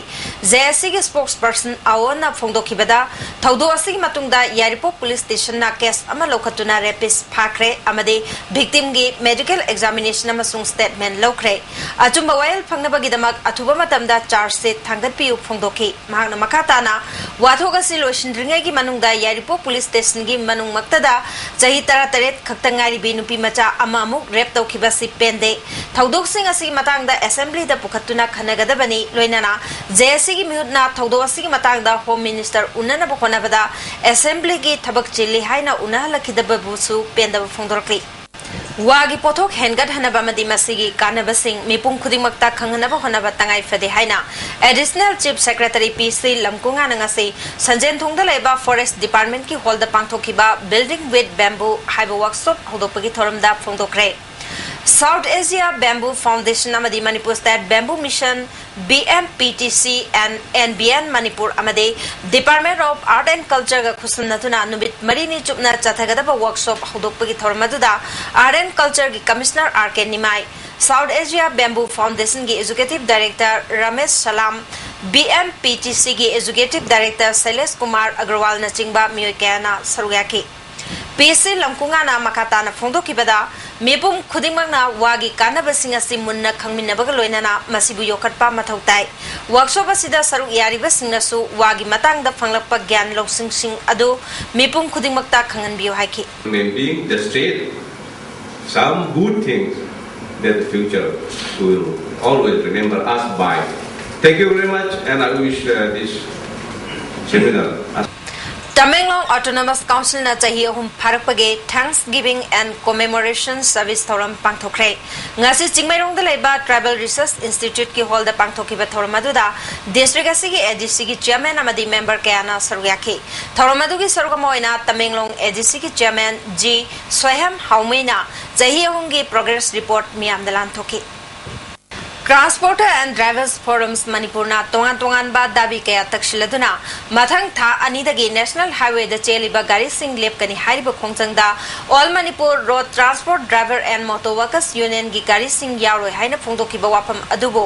ꯖꯦ ꯑꯦꯁ ꯁꯤꯒꯤ ꯁ꯭ꯄꯣꯛꯁ ꯄꯔꯁꯟ ꯑꯥꯑꯣꯅ ꯐꯣꯡꯗꯣꯛꯈꯤꯕꯗ, ꯊꯧꯗꯣꯛ ꯑꯁꯤꯒꯤ ꯃꯇꯨꯡꯗ ꯌꯥꯏꯔꯤꯄꯣꯛ ꯄꯨꯂꯤꯁ ꯁ꯭ꯇꯦꯁꯟꯅ ꯀꯦꯁ ꯑꯃ ꯂꯧꯈꯠꯇꯨꯅ ꯔꯦꯄꯤꯁ ꯐꯥꯈ꯭ꯔꯦ ꯑꯃꯗꯤ ꯚꯤꯛꯇꯤꯝꯒꯤ ꯃꯦꯗꯤꯀꯦꯜ ꯑꯦꯛꯖꯥꯃꯤꯅꯦꯁꯟ ꯑꯃꯁꯨꯡ ꯁ꯭ꯇꯦꯠꯃꯦꯟ ꯂꯧꯈ꯭ꯔꯦ꯫ ꯑꯆꯨꯝꯕ ꯋꯥꯌꯦꯜ ꯐꯪꯅꯕꯒꯤꯗꯃꯛ ꯑꯊꯨꯕ ꯃꯇꯝꯗ ꯆꯥꯔꯖ ꯁꯤꯠ ꯊꯥꯡꯒꯠꯄꯤꯌꯨ ꯐꯣꯡꯗꯣꯛꯈꯤ꯫ ꯃꯍꯥꯛꯅ ꯃꯈꯥ ꯇꯥꯅ ꯋꯥꯊꯣꯛ ꯑꯁꯤ ꯂꯣꯏꯁꯤꯟꯗ꯭ꯔꯤꯉꯩꯒꯤ ꯃꯅꯨꯡꯗ ꯌꯥꯏꯔꯤꯄꯣꯛ ꯄꯨꯂꯤꯁ ꯁ꯭ꯇꯦꯁꯟꯒꯤ ꯃꯅꯨꯡꯃꯛꯇꯗ ꯆꯍꯤ ꯇꯔꯥꯇꯔꯦꯠ ꯈꯛꯇ ꯉꯥꯏꯔꯤꯕꯤ ꯅꯨꯄꯤ ꯃꯆꯥ ꯑꯃ ꯑꯃꯨꯛ ꯔꯦꯞ ꯇꯧꯈꯤꯕ ꯑꯁꯤ ꯄꯦꯟꯗꯦ꯫ ꯊꯧꯗꯣꯛꯁꯤꯡ ꯑꯁꯤꯒꯤ ꯃꯇꯥꯡꯗ ꯑꯦꯁꯦꯝꯕ꯭ꯂꯤꯗ ꯄꯨꯈꯠꯇꯨꯅ ꯈꯟꯅꯒꯗꯕꯅꯤ꯫ ꯂꯣꯏꯅꯅ ꯖꯦ ꯑꯦꯁ ꯁꯤꯒꯤ ꯃꯤꯍꯨꯠꯅ ꯊꯧꯗꯣꯛ ꯑꯁꯤꯒꯤ ꯃꯇꯥꯡꯗ ꯍꯣꯝ ꯃꯤꯅꯤꯁꯇꯔ ꯎꯅꯅꯕ ꯍꯣꯠꯅꯕꯗ ꯑꯦꯁꯦꯝꯕ꯭ꯂꯤꯒꯤ ꯊꯕꯛ ꯆꯤꯜꯂꯤ ꯍꯥꯏꯅ ꯎꯅꯍꯜꯂꯛꯈꯤꯗꯕꯕꯨꯁꯨ ꯄꯦꯟꯗꯕ ꯐꯣꯡꯗꯣꯔꯛꯂꯤ꯫ ꯋꯥꯒꯤ ꯄꯣꯠꯊꯣꯛ ꯍꯦꯟꯒꯠꯍꯟꯅꯕ ꯑꯃꯗꯤ ꯃꯁꯤꯒꯤ ꯀꯥꯟꯅꯕꯁꯤꯡ ꯃꯤꯄꯨꯝ ꯈꯨꯗꯤꯡꯃꯛꯇ ꯈꯪꯍꯟꯅꯕ ꯍꯣꯠꯅꯕ ꯇꯉꯥꯏ ꯐꯗꯦ ꯍꯥꯏꯅ Additional Chief Secretary ꯄꯤ ꯁꯤ ꯂꯝꯀꯨꯉꯥꯅ ꯉꯁꯤ ꯁꯟꯖꯦꯟꯊꯣꯡꯗ ꯂꯩꯕ Forest Department ꯀꯤ ꯍꯣꯜꯗ ꯄꯥꯡꯊꯣꯛꯈꯤꯕ Building with Bamboo ꯍꯥꯏꯕ ꯋꯥꯔꯛꯁꯣꯞ ꯍꯧꯗꯣꯛꯄꯒꯤ ꯊꯧꯔꯝꯗ ꯐꯣꯡꯗꯣꯛꯈ꯭ꯔꯦ꯫ South Asia Bamboo Foundation ꯑꯃꯗꯤ Manipur State Bamboo Mission, B M P T C and N B N Manipur ꯑꯃꯗꯤ Department of Art and Culture ꯒ ꯈꯨꯠꯁꯝꯅꯗꯨꯅ ꯅꯨꯃꯤꯠ ꯃꯔꯤꯅꯤ ꯆꯨꯞꯅ ꯆꯠꯊꯒꯗꯕ ꯋꯥꯔꯛꯁꯣꯞ ꯍꯧꯗꯣꯛꯄꯒꯤ ꯊꯧꯔꯝ ꯑꯗꯨꯗ Art and Culture ꯒꯤ Commissioner R K ꯅꯤꯃꯥꯏ, South Asia Bamboo Foundation ꯒꯤ Executive Director ꯔꯥꯃꯦꯁ ꯁꯂꯥꯝ, B M P T C ꯒꯤ Executive Director ꯁꯩꯂꯦꯁ ꯀꯨꯃꯥꯔ ꯑꯒꯔꯋꯥꯜꯅꯆꯤꯡꯕ ꯃꯤꯑꯣꯏ ꯀꯌꯥꯅ ꯁꯔꯨꯛ ꯌꯥꯈꯤ꯫ ꯄꯤ ꯁꯤ ꯂꯝꯀꯨꯉꯥꯅ ꯃꯈꯥ ꯇꯥꯅ ꯐꯣꯡꯗꯣꯛꯈꯤꯕꯗ, ꯃꯤꯄꯨꯝ ꯈꯨꯗꯤꯡꯃꯛꯅ ꯋꯥꯒꯤ ꯀꯥꯟꯅꯕꯁꯤꯡ ꯑꯁꯤ ꯃꯨꯟꯅ ꯈꯪꯃꯤꯟꯅꯕꯒ ꯂꯣꯏꯅꯅ ꯃꯁꯤꯕꯨ ꯌꯣꯛꯈꯠꯄ ꯃꯊꯧ ꯇꯥꯏ꯫ Workshop ꯑꯁꯤꯗ ꯁꯔꯨꯛ ꯌꯥꯔꯤꯕꯁꯤꯡꯅꯁꯨ ꯋꯥꯒꯤ ꯃꯇꯥꯡꯗ ꯐꯪꯂꯛꯄ ꯒ꯭ꯌꯥꯟ ꯂꯧꯁꯤꯡꯁꯤꯡ ꯑꯗꯨ ꯃꯤꯄꯨꯝ ꯈꯨꯗꯤꯡꯃꯛꯇ ꯈꯪꯍꯟꯕꯤꯌꯨ ꯍꯥꯏꯈꯤ꯫ Remembering the state, some good things that the future will always remember us by. Thank you very much, and I wish uh, this seminar. Tamenglong Autonomous Councilꯅ ꯆꯍꯤ ꯑꯍꯨꯝ ꯐꯥꯔꯛꯄꯒꯤ Thanksgiving and Commemoration Service ꯊꯧꯔꯝ ꯄꯥꯡꯊꯣꯛꯈ꯭ꯔꯦ꯫ ꯉꯁꯤ ꯆꯤꯡꯃꯩꯔꯣꯡꯗ ꯂꯩꯕ Tribal Research Instituteꯀꯤ hallꯗ ꯄꯥꯡꯊꯣꯛꯈꯤꯕ ꯊꯧꯔꯝ ꯑꯗꯨꯗ district ꯑꯁꯤꯒꯤ ADCꯒꯤ chairman ꯑꯃꯗꯤ member ꯀꯌꯥꯅ ꯁꯔꯨꯛ ꯌꯥꯈꯤ꯫ ꯊꯧꯔꯝ ꯑꯗꯨꯒꯤ ꯁꯔꯨꯛ ꯑꯃ ꯑꯣꯏꯅ ꯇꯃꯦꯡꯂꯣꯡ ADCꯒꯤ chairman G ꯁꯣꯏꯍꯦꯝ ꯍꯥꯎꯃꯩꯅ ꯆꯍꯤ ꯑꯍꯨꯝꯒꯤ progress report ꯃꯤꯌꯥꯝꯗ ꯂꯥꯟꯊꯣꯛꯈꯤ꯫ Transporter and Drivers Forums ꯃꯅꯤꯄꯨꯔꯅ ꯇꯣꯉꯥꯟ ꯇꯣꯉꯥꯟꯕ ꯗꯥꯕꯤ ꯀꯌꯥ ꯇꯛꯁꯤꯜꯂꯗꯨꯅ ꯃꯊꯪ ꯊꯥ ꯑꯅꯤꯗꯒꯤ National Highwayꯗ ꯆꯦꯜꯂꯤꯕ ꯒꯥꯔꯤꯁꯤꯡ ꯂꯦꯞꯀꯅꯤ ꯍꯥꯏꯔꯤꯕ ꯈꯣꯡꯖꯪꯗ All Manipur Road Transport Driver and Motor Workers Unionꯒꯤ ꯒꯥꯔꯤꯁꯤꯡ ꯌꯥꯎꯔꯣꯏ ꯍꯥꯏꯅ ꯐꯣꯡꯗꯣꯛꯈꯤꯕ ꯋꯥꯐꯝ ꯑꯗꯨꯕꯨ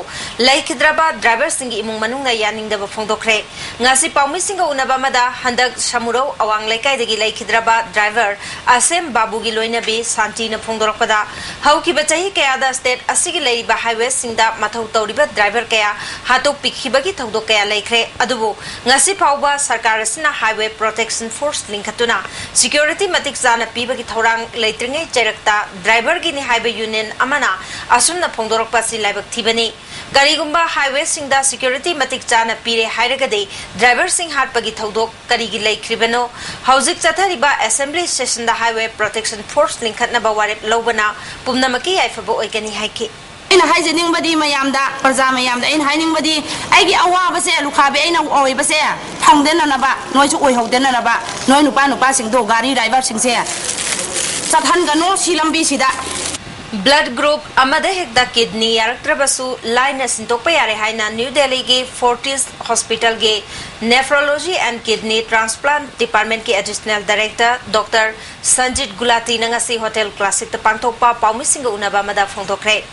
ꯂꯩꯈꯤꯗ꯭ꯔꯕ driverꯁꯤꯡꯒꯤ ꯏꯃꯨꯡ ꯃꯅꯨꯡꯅ ꯌꯥꯅꯤꯡꯗꯕ ꯐꯣꯡꯗꯣꯛꯈ꯭ꯔꯦ꯫ ꯉꯁꯤ ꯄꯥꯎꯃꯤꯁꯤꯡꯒ ꯎꯅꯕ ꯑꯃꯗ ꯍꯟꯗꯛ ꯁꯃꯨꯔꯧ ꯑꯋꯥꯡ ꯂꯩꯀꯥꯏꯗꯒꯤ ꯂꯩꯈꯤꯗ꯭ꯔꯕ driver ꯑꯁꯦꯝ ꯕꯥꯕꯨꯒꯤ ꯂꯣꯏꯅꯕꯤ ꯁꯥꯟꯇꯤꯅ ꯐꯣꯡꯗꯣꯔꯛꯄꯗ, ꯍꯧꯈꯤꯕ ꯆꯍꯤ ꯀꯌꯥꯗ state ꯑꯁꯤꯒꯤ ꯂꯩꯔꯤꯕ highwayꯁꯤꯡꯗ ꯃꯊꯧ ꯇꯧꯔꯤꯕ driver ꯀꯌꯥ ꯍꯥꯠꯇꯣꯛꯄꯤꯈꯤꯕꯒꯤ ꯊꯧꯗꯣꯛ ꯀꯌꯥ ꯂꯩꯈ꯭ꯔꯦ꯫ ꯑꯗꯨꯕꯨ ꯉꯁꯤ ꯐꯥꯎꯕ ꯁꯔꯀꯥꯔ ꯑꯁꯤꯅ Highway Protection Force ꯂꯤꯡꯈꯠꯇꯨꯅ security ꯃꯇꯤꯛ ꯆꯥꯅ ꯄꯤꯕꯒꯤ ꯊꯧꯔꯥꯡ ꯂꯩꯇ꯭ꯔꯤꯉꯩ ꯆꯩꯔꯛꯇ driverꯒꯤꯅꯤ ꯍꯥꯏꯕ union ꯑꯃꯅ ꯑꯁꯨꯝꯅ ꯐꯣꯡꯗꯣꯔꯛꯄ ꯑꯁꯤ ꯂꯥꯏꯕꯛ ꯊꯤꯕꯅꯤ꯫ ꯀꯔꯤꯒꯨꯝꯕ highwayꯁꯤꯡꯗ security ꯃꯇꯤꯛ ꯆꯥꯅ ꯄꯤꯔꯦ ꯍꯥꯏꯔꯒꯗꯤ driverꯁꯤꯡ ꯍꯥꯠꯄꯒꯤ ꯊꯧꯗꯣꯛ ꯀꯔꯤꯒꯤ ꯂꯩꯈ꯭ꯔꯤꯕꯅꯣ? ꯍꯧꯖꯤꯛ ꯆꯠꯊꯔꯤꯕ assembly sessionꯗ Highway Protection Force ꯂꯤꯡꯈꯠꯅꯕ ꯋꯥꯔꯦꯞ ꯂꯧꯕꯅ ꯄꯨꯝꯅꯃꯛꯀꯤ ꯌꯥꯏꯐꯕ ꯑꯣꯏꯒꯅꯤ ꯍꯥꯏꯈꯤ꯫ ꯑꯩꯅ ꯍꯥꯏꯖꯅꯤꯡꯕꯗꯤ ꯃꯌꯥꯝꯗ, ꯄ꯭ꯔꯖꯥ ꯃꯌꯥꯝꯗ ꯑꯩꯅ ꯍꯥꯏꯅꯤꯡꯕꯗꯤ, ꯑꯩꯒꯤ ꯑꯋꯥꯕꯁꯦ, ꯂꯨꯈꯥꯕꯤ ꯑꯩꯅ ꯑꯣꯏꯕꯁꯦ ꯐꯪꯗꯅꯅꯕ, ꯅꯣꯏꯁꯨ ꯑꯣꯏꯍꯧꯗꯅꯅꯕ, ꯅꯣꯏ ꯅꯨꯄꯥ ꯅꯨꯄꯥꯁꯤꯡꯗꯣ, ꯒꯥꯔꯤ driverꯁꯤꯡꯁꯦ ꯆꯠꯍꯟꯒꯅꯨ ꯁꯤ ꯂꯝꯕꯤꯁꯤꯗ꯫ Blood group ꯑꯃꯗ ꯍꯦꯛꯇ kidney ꯌꯥꯔꯛꯇ꯭ꯔꯕꯁꯨ ꯂꯥꯏꯅ ꯁꯤꯟꯗꯣꯛꯄ ꯌꯥꯔꯦ ꯍꯥꯏꯅ New Delhiꯒꯤ Fortis Hospitalꯒꯤ Nephrology and Kidney Transplant Departmentꯀꯤ Additional Director Doctor Sanjit Gulatina ꯉꯁꯤ Hotel Classicꯇ ꯄꯥꯡꯊꯣꯛꯄ ꯄꯥꯎꯃꯤꯁꯤꯡꯒ ꯎꯅꯕ ꯑꯃꯗ ꯐꯣꯡꯗꯣꯛꯈ꯭ꯔꯦ꯫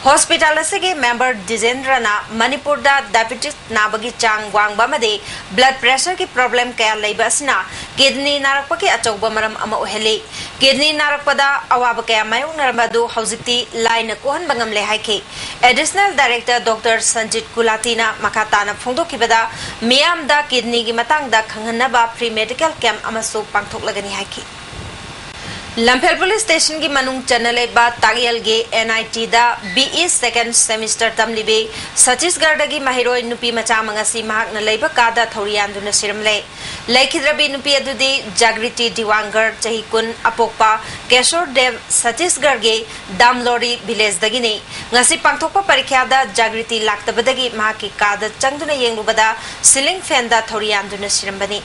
ꯍꯣꯁꯄꯤꯇꯥꯜ ꯑꯁꯤꯒꯤ ꯃꯦꯝꯕꯔ ꯗꯤꯖꯦꯟꯗ꯭ꯔꯅ ꯃꯅꯤꯄꯨꯔꯗ ꯗꯥꯏꯕꯦꯇꯤꯁ ꯅꯥꯕꯒꯤ ꯆꯥꯡ ꯋꯥꯡꯕ ꯑꯃꯗꯤ ꯕ꯭ꯂꯗ ꯄ꯭ꯔꯦꯁꯔꯒꯤ ꯄ꯭ꯔꯣꯕ꯭ꯂꯦꯝ ꯀꯌꯥ ꯂꯩꯕ ꯑꯁꯤꯅ ꯀꯤꯗꯅꯤ ꯅꯥꯔꯛꯄꯒꯤ ꯑꯆꯧꯕ ꯃꯔꯝ ꯑꯃ ꯑꯣꯏꯍꯜꯂꯤ꯫ ꯀꯤꯗꯅꯤ ꯅꯥꯔꯛꯄꯗ ꯑꯋꯥꯕ ꯀꯌꯥ ꯃꯥꯌꯣꯛꯅꯔꯝꯕ ꯑꯗꯨ ꯍꯧꯖꯤꯛꯇꯤ ꯂꯥꯏꯅ ꯀꯣꯛꯍꯟꯕ ꯉꯝꯂꯦ ꯍꯥꯏꯈꯤ꯫ ꯑꯦꯗꯤꯁꯅꯦꯜ ꯗꯥꯏꯔꯦꯛꯇꯔ ꯗꯣꯛꯇꯔ ꯁꯟꯖꯤꯠ ꯒꯨꯂꯥꯇꯤꯅ ꯃꯈꯥ ꯇꯥꯅ ꯐꯣꯡꯗꯣꯛꯈꯤꯕꯗ, ꯃꯤꯌꯥꯝꯗ ꯀꯤꯗꯅꯤꯒꯤ ꯃꯇꯥꯡꯗ ꯈꯪꯍꯟꯅꯕ ꯐ꯭ꯔꯤ ꯃꯦꯗꯤꯀꯦꯜ ꯀꯦꯝꯞ ꯑꯃꯁꯨ ꯄꯥꯡꯊꯣꯛꯂꯒꯅꯤ ꯍꯥꯏꯈꯤ꯫ ꯂꯝꯐꯦꯜ ꯄꯨꯂꯤꯁ ꯁ꯭ꯇꯦꯁꯟꯒꯤ ꯃꯅꯨꯡ ꯆꯟꯅ ꯂꯩꯕ ꯇꯥꯛꯌꯦꯜꯒꯤ ꯑꯦꯟ ꯑꯥꯏ ꯇꯤꯗ ꯕꯤ ꯏ ꯁꯦꯀꯦꯟ ꯁꯦꯃꯤꯁꯇꯔ ꯇꯝꯂꯤꯕꯤ ꯁꯠꯇꯤꯁꯒꯔꯗꯒꯤ ꯃꯍꯩꯔꯣꯏ ꯅꯨꯄꯤ ꯃꯆꯥ ꯑꯃ ꯉꯁꯤ ꯃꯍꯥꯛꯅ ꯂꯩꯕ ꯀꯥꯗ ꯊꯧꯔꯤ ꯌꯥꯟꯗꯨꯅ ꯁꯤꯔꯝꯂꯦ꯫ ꯂꯩꯈꯤꯗ꯭ꯔꯕꯤ ꯅꯨꯄꯤ ꯑꯗꯨꯗꯤ ꯖꯥꯒ꯭ꯔꯤꯇꯤ ꯗꯤꯋꯥꯡꯒꯔ, ꯆꯍꯤ ꯀꯨꯟ, ꯑꯄꯣꯛꯄ ꯀꯦꯁꯣꯔ ꯗꯦꯕ, ꯁꯠꯇꯤꯁꯒꯔꯒꯤ ꯗꯥꯝꯂꯣꯔꯤ ꯚꯤꯂꯦꯖꯗꯒꯤꯅꯤ꯫ ꯉꯁꯤ ꯄꯥꯡꯊꯣꯛꯄ ꯄꯔꯤꯈ꯭ꯌꯥꯗ ꯖꯥꯒ꯭ꯔꯤꯇꯤ ꯂꯥꯛꯇꯕꯗꯒꯤ ꯃꯍꯥꯛꯀꯤ ꯀꯥꯗ ꯆꯪꯗꯨꯅ ꯌꯦꯡꯂꯨꯕꯗ ꯁꯤꯂꯤꯡ ꯐꯦꯟꯗ ꯊꯧꯔꯤ ꯌꯥꯟꯗꯨꯅ ꯁꯤꯔꯝꯕꯅꯤ꯫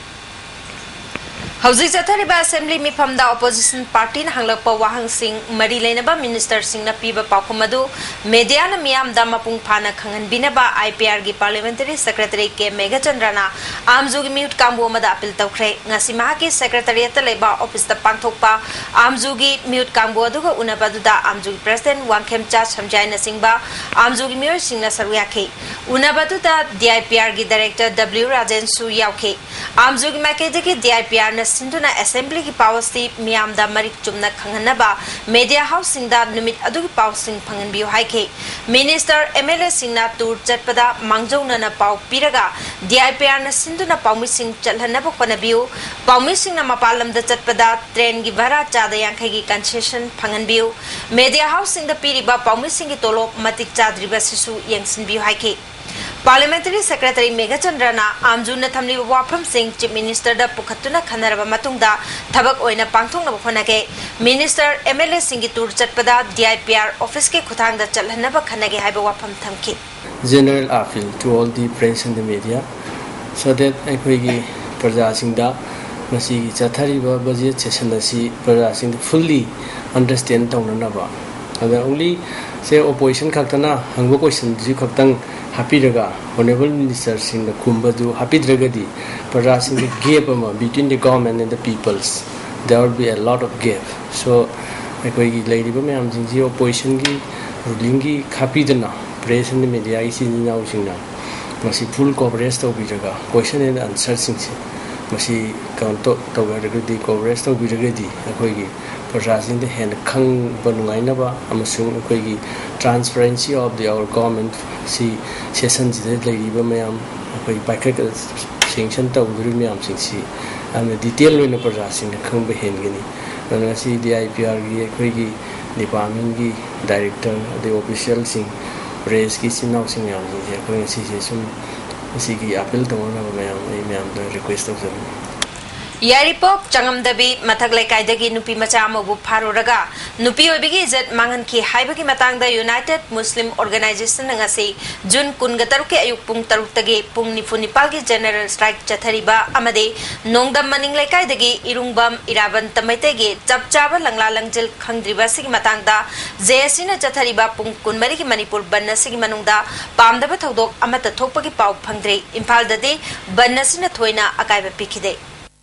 ꯍꯧꯖꯤꯛ ꯆꯠꯊꯔꯤꯕ ꯑꯦꯁꯦꯝꯕ꯭ꯂꯤ ꯃꯤꯐꯝꯗ ꯑꯣꯄꯣꯖꯤꯁꯟ ꯄꯥꯔꯇꯤꯅ ꯍꯪꯂꯛꯄ ꯋꯥꯍꯪꯁꯤꯡ ꯃꯔꯤ ꯂꯩꯅꯕ ꯃꯤꯅꯤꯁꯇꯔꯁꯤꯡꯅ ꯄꯤꯕ ꯄꯥꯎꯈꯨꯝ ꯑꯗꯨ ꯃꯦꯗꯤꯌꯥꯅ ꯃꯤꯌꯥꯝꯗ ꯃꯄꯨꯡ ꯐꯥꯅ ꯈꯪꯍꯟꯕꯤꯅꯕ ꯑꯥꯏ ꯄꯤ ꯑꯥꯔꯒꯤ ꯄꯥꯔꯂꯤꯌꯥꯃꯦꯟꯇꯔꯤ ꯁꯦꯀ꯭ꯔꯦꯇꯔꯤ ꯀꯦ ꯃꯦꯘꯆꯟꯗ꯭ꯔꯅ ꯑꯥꯝꯖꯨꯒꯤ ꯃꯤꯍꯨꯠ ꯀꯥꯡꯕꯨ ꯑꯃꯗ ꯑꯄꯤꯜ ꯇꯧꯈ꯭ꯔꯦ꯫ ꯉꯁꯤ ꯃꯍꯥꯛꯀꯤ ꯁꯦꯀ꯭ꯔꯦꯇꯔꯤꯌꯦꯠꯇ ꯂꯩꯕ ꯑꯣꯐꯤꯁꯇ ꯄꯥꯡꯊꯣꯛꯄ ꯑꯥꯝꯖꯨꯒꯤ ꯃꯤꯍꯨꯠ ꯀꯥꯡꯕꯨ ꯑꯗꯨꯒ ꯎꯅꯕ ꯑꯗꯨꯗ ꯑꯥꯝꯖꯨꯒꯤ ꯄ꯭ꯔꯁꯤꯗꯦꯟ ꯋꯥꯡꯈꯦꯝꯆꯥ ꯁꯝꯖꯥꯏꯅꯆꯤꯡꯕ ꯑꯥꯝꯖꯨꯒꯤ ꯃꯤꯑꯣꯏꯁꯤꯡꯅ ꯁꯔꯨꯛ ꯌꯥꯈꯤ꯫ ꯎꯅꯕ ꯑꯗꯨꯗ D I P ꯑꯥꯔꯒꯤ director W ꯔꯥꯖꯦꯟꯁꯨ ꯌꯥꯎꯈꯤ꯫ ꯑꯥꯝꯖꯨꯒꯤ ꯃꯥꯏꯀꯩꯗꯒꯤ ꯗꯤ ꯑꯥꯏ ꯄꯤ ꯑꯥꯔꯅ ꯁꯤꯟꯗꯨꯅ ꯑꯦꯁꯦꯝꯕ꯭ꯂꯤꯒꯤ ꯄꯥꯎ ꯑꯁꯤ ꯃꯤꯌꯥꯝꯗ ꯃꯔꯤꯛ ꯆꯨꯝꯅ ꯈꯪꯍꯟꯅꯕ ꯃꯦꯗꯤꯌꯥ ꯍꯥꯎꯁꯁꯤꯡꯗ ꯅꯨꯃꯤꯠ ꯑꯗꯨꯒꯤ ꯄꯥꯎꯁꯤꯡ ꯐꯪꯍꯟꯕꯤꯌꯨ ꯍꯥꯏꯈꯤ꯫ ꯃꯤꯅꯤꯁꯇꯔ, ꯑꯦꯝ ꯑꯦꯜ ꯑꯦꯁꯤꯡꯅ ꯇꯨꯔ ꯆꯠꯄꯗ ꯃꯥꯡꯖꯧꯅꯅ ꯄꯥꯎ ꯄꯤꯔꯒ ꯗꯤ ꯑꯥꯏ ꯄꯤ ꯑꯥꯔꯅ ꯁꯤꯟꯗꯨꯅ ꯄꯥꯎꯃꯤꯁꯤꯡ ꯆꯠꯍꯟꯅꯕ ꯍꯣꯠꯅꯕꯤꯌꯨ꯫ ꯄꯥꯎꯃꯤꯁꯤꯡꯅ ꯃꯄꯥꯟ ꯂꯝꯗ ꯆꯠꯄꯗ ꯇ꯭ꯔꯦꯟꯒꯤ ꯚꯔꯥ ꯆꯥꯗ ꯌꯥꯡꯈꯩꯒꯤ ꯀꯟꯁꯦꯁꯟ ꯐꯪꯍꯟꯕꯤꯌꯨ꯫ ꯃꯦꯗꯤꯌꯥ ꯍꯥꯎꯁꯁꯤꯡꯗ ꯄꯤꯔꯤꯕ ꯄꯥꯎꯃꯤꯁꯤꯡꯒꯤ ꯇꯣꯂꯣꯞ ꯃꯇꯤꯛ ꯆꯥꯗ꯭ꯔꯤꯕꯁꯤꯁꯨ ꯌꯦꯡꯁꯤꯟꯕꯤꯌꯨ ꯍꯥꯏꯈꯤ꯫ ꯄꯥꯔꯂꯤꯌꯥꯃꯦꯟꯇꯔꯤ ꯁꯦꯀ꯭ꯔꯦꯇꯔꯤ ꯃꯦꯘꯆꯟꯗ꯭ꯔꯅ ꯑꯥꯝꯖꯨꯅ ꯊꯝꯂꯤꯕ ꯋꯥꯐꯝꯁꯤꯡ ꯆꯤꯐ ꯃꯤꯅꯤꯁꯇꯔꯗ ꯄꯨꯈꯠꯇꯨꯅ ꯈꯟꯅꯔꯕ ꯃꯇꯨꯡꯗ ꯊꯕꯛ ꯑꯣꯏꯅ ꯄꯥꯡꯊꯣꯛꯅꯕ ꯍꯣꯠꯅꯈꯤ꯫ ꯃꯤꯅꯤꯁꯇꯔ, ꯑꯦꯝ ꯑꯦꯜ ꯑꯦꯁꯤꯡꯒꯤ ꯇꯨꯔ ꯆꯠꯄꯗ ꯗꯤ ꯑꯥꯏ ꯄꯤ ꯑꯥꯔ ꯑꯣꯐꯤꯁꯀꯤ ꯈꯨꯠꯊꯥꯡꯗ ꯆꯠꯍꯟꯅꯕ ꯈꯟꯅꯒꯦ ꯍꯥꯏꯕ ꯋꯥꯐꯝ ꯊꯝꯈꯤ꯫ General appeal to all the press and the media, so that ꯑꯩꯈꯣꯏꯒꯤ ꯄ꯭ꯔꯖꯥꯁꯤꯡꯗ ꯃꯁꯤꯒꯤ ꯆꯠꯊꯔꯤꯕ ꯕꯖꯦꯠ ꯁꯦꯁꯟ ꯑꯁꯤ ꯄ꯭ꯔꯖꯥꯁꯤꯡꯗ fully understand ꯇꯧꯅꯅꯕ꯫ ꯑꯗ only ꯁꯦ ꯑꯣꯄꯣꯖꯤꯁꯟ ꯈꯛꯇꯅ ꯍꯪꯕ ꯀꯣꯏꯁꯟꯁꯤ ꯈꯛꯇꯪ ꯍꯥꯞꯄꯤꯔꯒ ꯑꯣꯅꯔꯦꯕꯜ ꯃꯤꯅꯤꯁꯇꯔꯁꯤꯡꯅ ꯈꯨꯝꯕꯗꯨ ꯍꯥꯞꯄꯤꯗ꯭ꯔꯒꯗꯤ ꯄ꯭ꯔꯖꯥꯁꯤꯡꯗ gap ꯑꯃ between the government and the peoples, there will be a lot of gap. So ꯑꯩꯈꯣꯏꯒꯤ ꯂꯩꯔꯤꯕ ꯃꯌꯥꯝꯁꯤꯡꯁꯤ ꯑꯣꯄꯣꯖꯤꯁꯟꯒꯤ ꯔꯨꯂꯤꯡꯒꯤ ꯈꯥꯛꯄꯤꯗꯨꯅ ꯄ꯭ꯔꯦꯁ ꯑꯦꯟ ꯃꯦꯗꯤꯌꯥꯒꯤ ꯏꯆꯤꯟ ꯏꯅꯥꯎꯁꯤꯡꯅ ꯃꯁꯤ ꯐꯨꯜ ꯀꯣꯚꯔꯦꯖ ꯇꯧꯕꯤꯔꯒ ꯀꯣꯏꯁꯟ ꯑꯦꯟ ꯑꯟꯁꯔꯁꯤꯡꯁꯦ ꯃꯁꯤ ꯀꯩꯅꯣ ꯇꯧ- ꯇꯧꯕꯤꯔꯒꯗꯤ, ꯀꯣꯚꯔꯦꯖ ꯇꯧꯕꯤꯔꯒꯗꯤ ꯑꯩꯈꯣꯏꯒꯤ ꯄ꯭ꯔꯖꯥꯁꯤꯡꯗ ꯍꯦꯟꯅ ꯈꯪꯕ ꯅꯨꯡꯉꯥꯏꯅꯕ ꯑꯃꯁꯨꯡ ꯑꯩꯈꯣꯏꯒꯤ transparency of the our government ꯁꯤ ꯁꯦꯁꯟꯁꯤꯗ ꯂꯩꯔꯤꯕ ꯃꯌꯥꯝ, ꯑꯩꯈꯣꯏ ꯄꯥꯏꯈꯠ ꯁꯦꯡꯁꯟ ꯇꯧꯗꯣꯔꯤꯕ ꯃꯌꯥꯝꯁꯤꯡꯁꯤ ꯌꯥꯝꯅ ꯗꯤꯇꯦꯜ ꯑꯣꯏꯅ ꯄ꯭ꯔꯖꯥꯁꯤꯡꯅ ꯈꯪꯕ ꯍꯦꯟꯒꯅꯤ꯫ ꯑꯗꯨꯅ ꯉꯁꯤ ꯗꯤ ꯑꯥꯏ ꯄꯤ ꯑꯥꯔꯒꯤ ꯑꯩꯈꯣꯏꯒꯤ ꯗꯤꯄꯥꯔꯠꯃꯦꯟꯒꯤ ꯗꯥꯏꯔꯦꯛꯇꯔ ꯑꯗꯩ ꯑꯣꯐꯤꯁꯤꯌꯦꯜꯁꯤꯡ, ꯄ꯭ꯔꯦꯁꯀꯤ ꯏꯆꯤꯟ ꯏꯅꯥꯎꯁꯤꯡ ꯃꯌꯥꯝꯁꯤꯡꯁꯦ ꯑꯩꯈꯣꯏ ꯉꯁꯤꯁꯦ ꯁꯨꯝ ꯃꯁꯤꯒꯤ ꯑꯥꯄꯤꯜ ꯇꯧꯅꯅꯕ ꯃꯌꯥꯝ ꯑꯩ ꯃꯌꯥꯝꯗ ꯔꯤꯀ꯭ꯋꯦꯁ ꯇꯧꯖꯕꯅꯤ꯫ ꯌꯥꯏꯔꯤꯄꯣꯛ ꯆꯉꯝꯗꯕꯤ ꯃꯊꯛ ꯂꯩꯀꯥꯏꯗꯒꯤ ꯅꯨꯄꯤ ꯃꯆꯥ ꯑꯃꯕꯨ ꯐꯥꯔꯨꯔꯒ ꯅꯨꯄꯤ ꯑꯣꯏꯕꯤꯒꯤ ꯏꯖꯠ ꯃꯥꯡꯍꯟꯈꯤ ꯍꯥꯏꯕꯒꯤ ꯃꯇꯥꯡꯗ ꯌꯨꯅꯥꯏꯇꯦꯗ ꯃꯨꯁꯂꯤꯝ ꯑꯣꯔꯒꯅꯥꯏꯖꯦꯁꯟꯅ ꯉꯁꯤ ꯖꯨꯟ ꯀꯨꯟꯒ ꯇꯔꯨꯛꯀꯤ ꯑꯌꯨꯛ ꯄꯨꯡ ꯇꯔꯨꯛꯇꯒꯤ ꯄꯨꯡ ꯅꯤꯐꯨ ꯅꯤꯄꯥꯜꯒꯤ ꯖꯦꯅꯔꯦꯜ ꯁ꯭ꯇ꯭ꯔꯥꯏꯛ ꯆꯠꯊꯔꯤꯕ ꯑꯃꯗꯤ ꯅꯣꯡꯗꯝ ꯃꯅꯤꯡ ꯂꯩꯀꯥꯏꯗꯒꯤ ꯏꯔꯨꯡꯕꯝ ꯏꯔꯥꯕꯟꯇ ꯃꯩꯇꯩꯒꯤ ꯆꯞ ꯆꯥꯕ ꯂꯪꯂꯥ ꯂꯪꯖꯤꯜ ꯈꯪꯗ꯭ꯔꯤꯕ ꯑꯁꯤꯒꯤ ꯃꯇꯥꯡꯗ ꯖꯦ ꯑꯦ ꯁꯤꯅ ꯆꯠꯊꯔꯤꯕ ꯄꯨꯡ ꯀꯨꯟꯃꯔꯤꯒꯤ ꯃꯅꯤꯄꯨꯔ ꯕꯟ ꯑꯁꯤꯒꯤ ꯃꯅꯨꯡꯗ ꯄꯥꯝꯗꯕ ꯊꯧꯗꯣꯛ ꯑꯃꯠꯇ ꯊꯣꯛꯄꯒꯤ ꯄꯥꯎ ꯐꯪꯗ꯭ꯔꯤ꯫ ꯏꯝꯐꯥꯜꯗꯗꯤ ꯕꯟ ꯑꯁꯤꯅ ꯊꯣꯏꯅ ꯑꯀꯥꯏꯕ ꯄꯤꯈꯤꯗꯦ꯫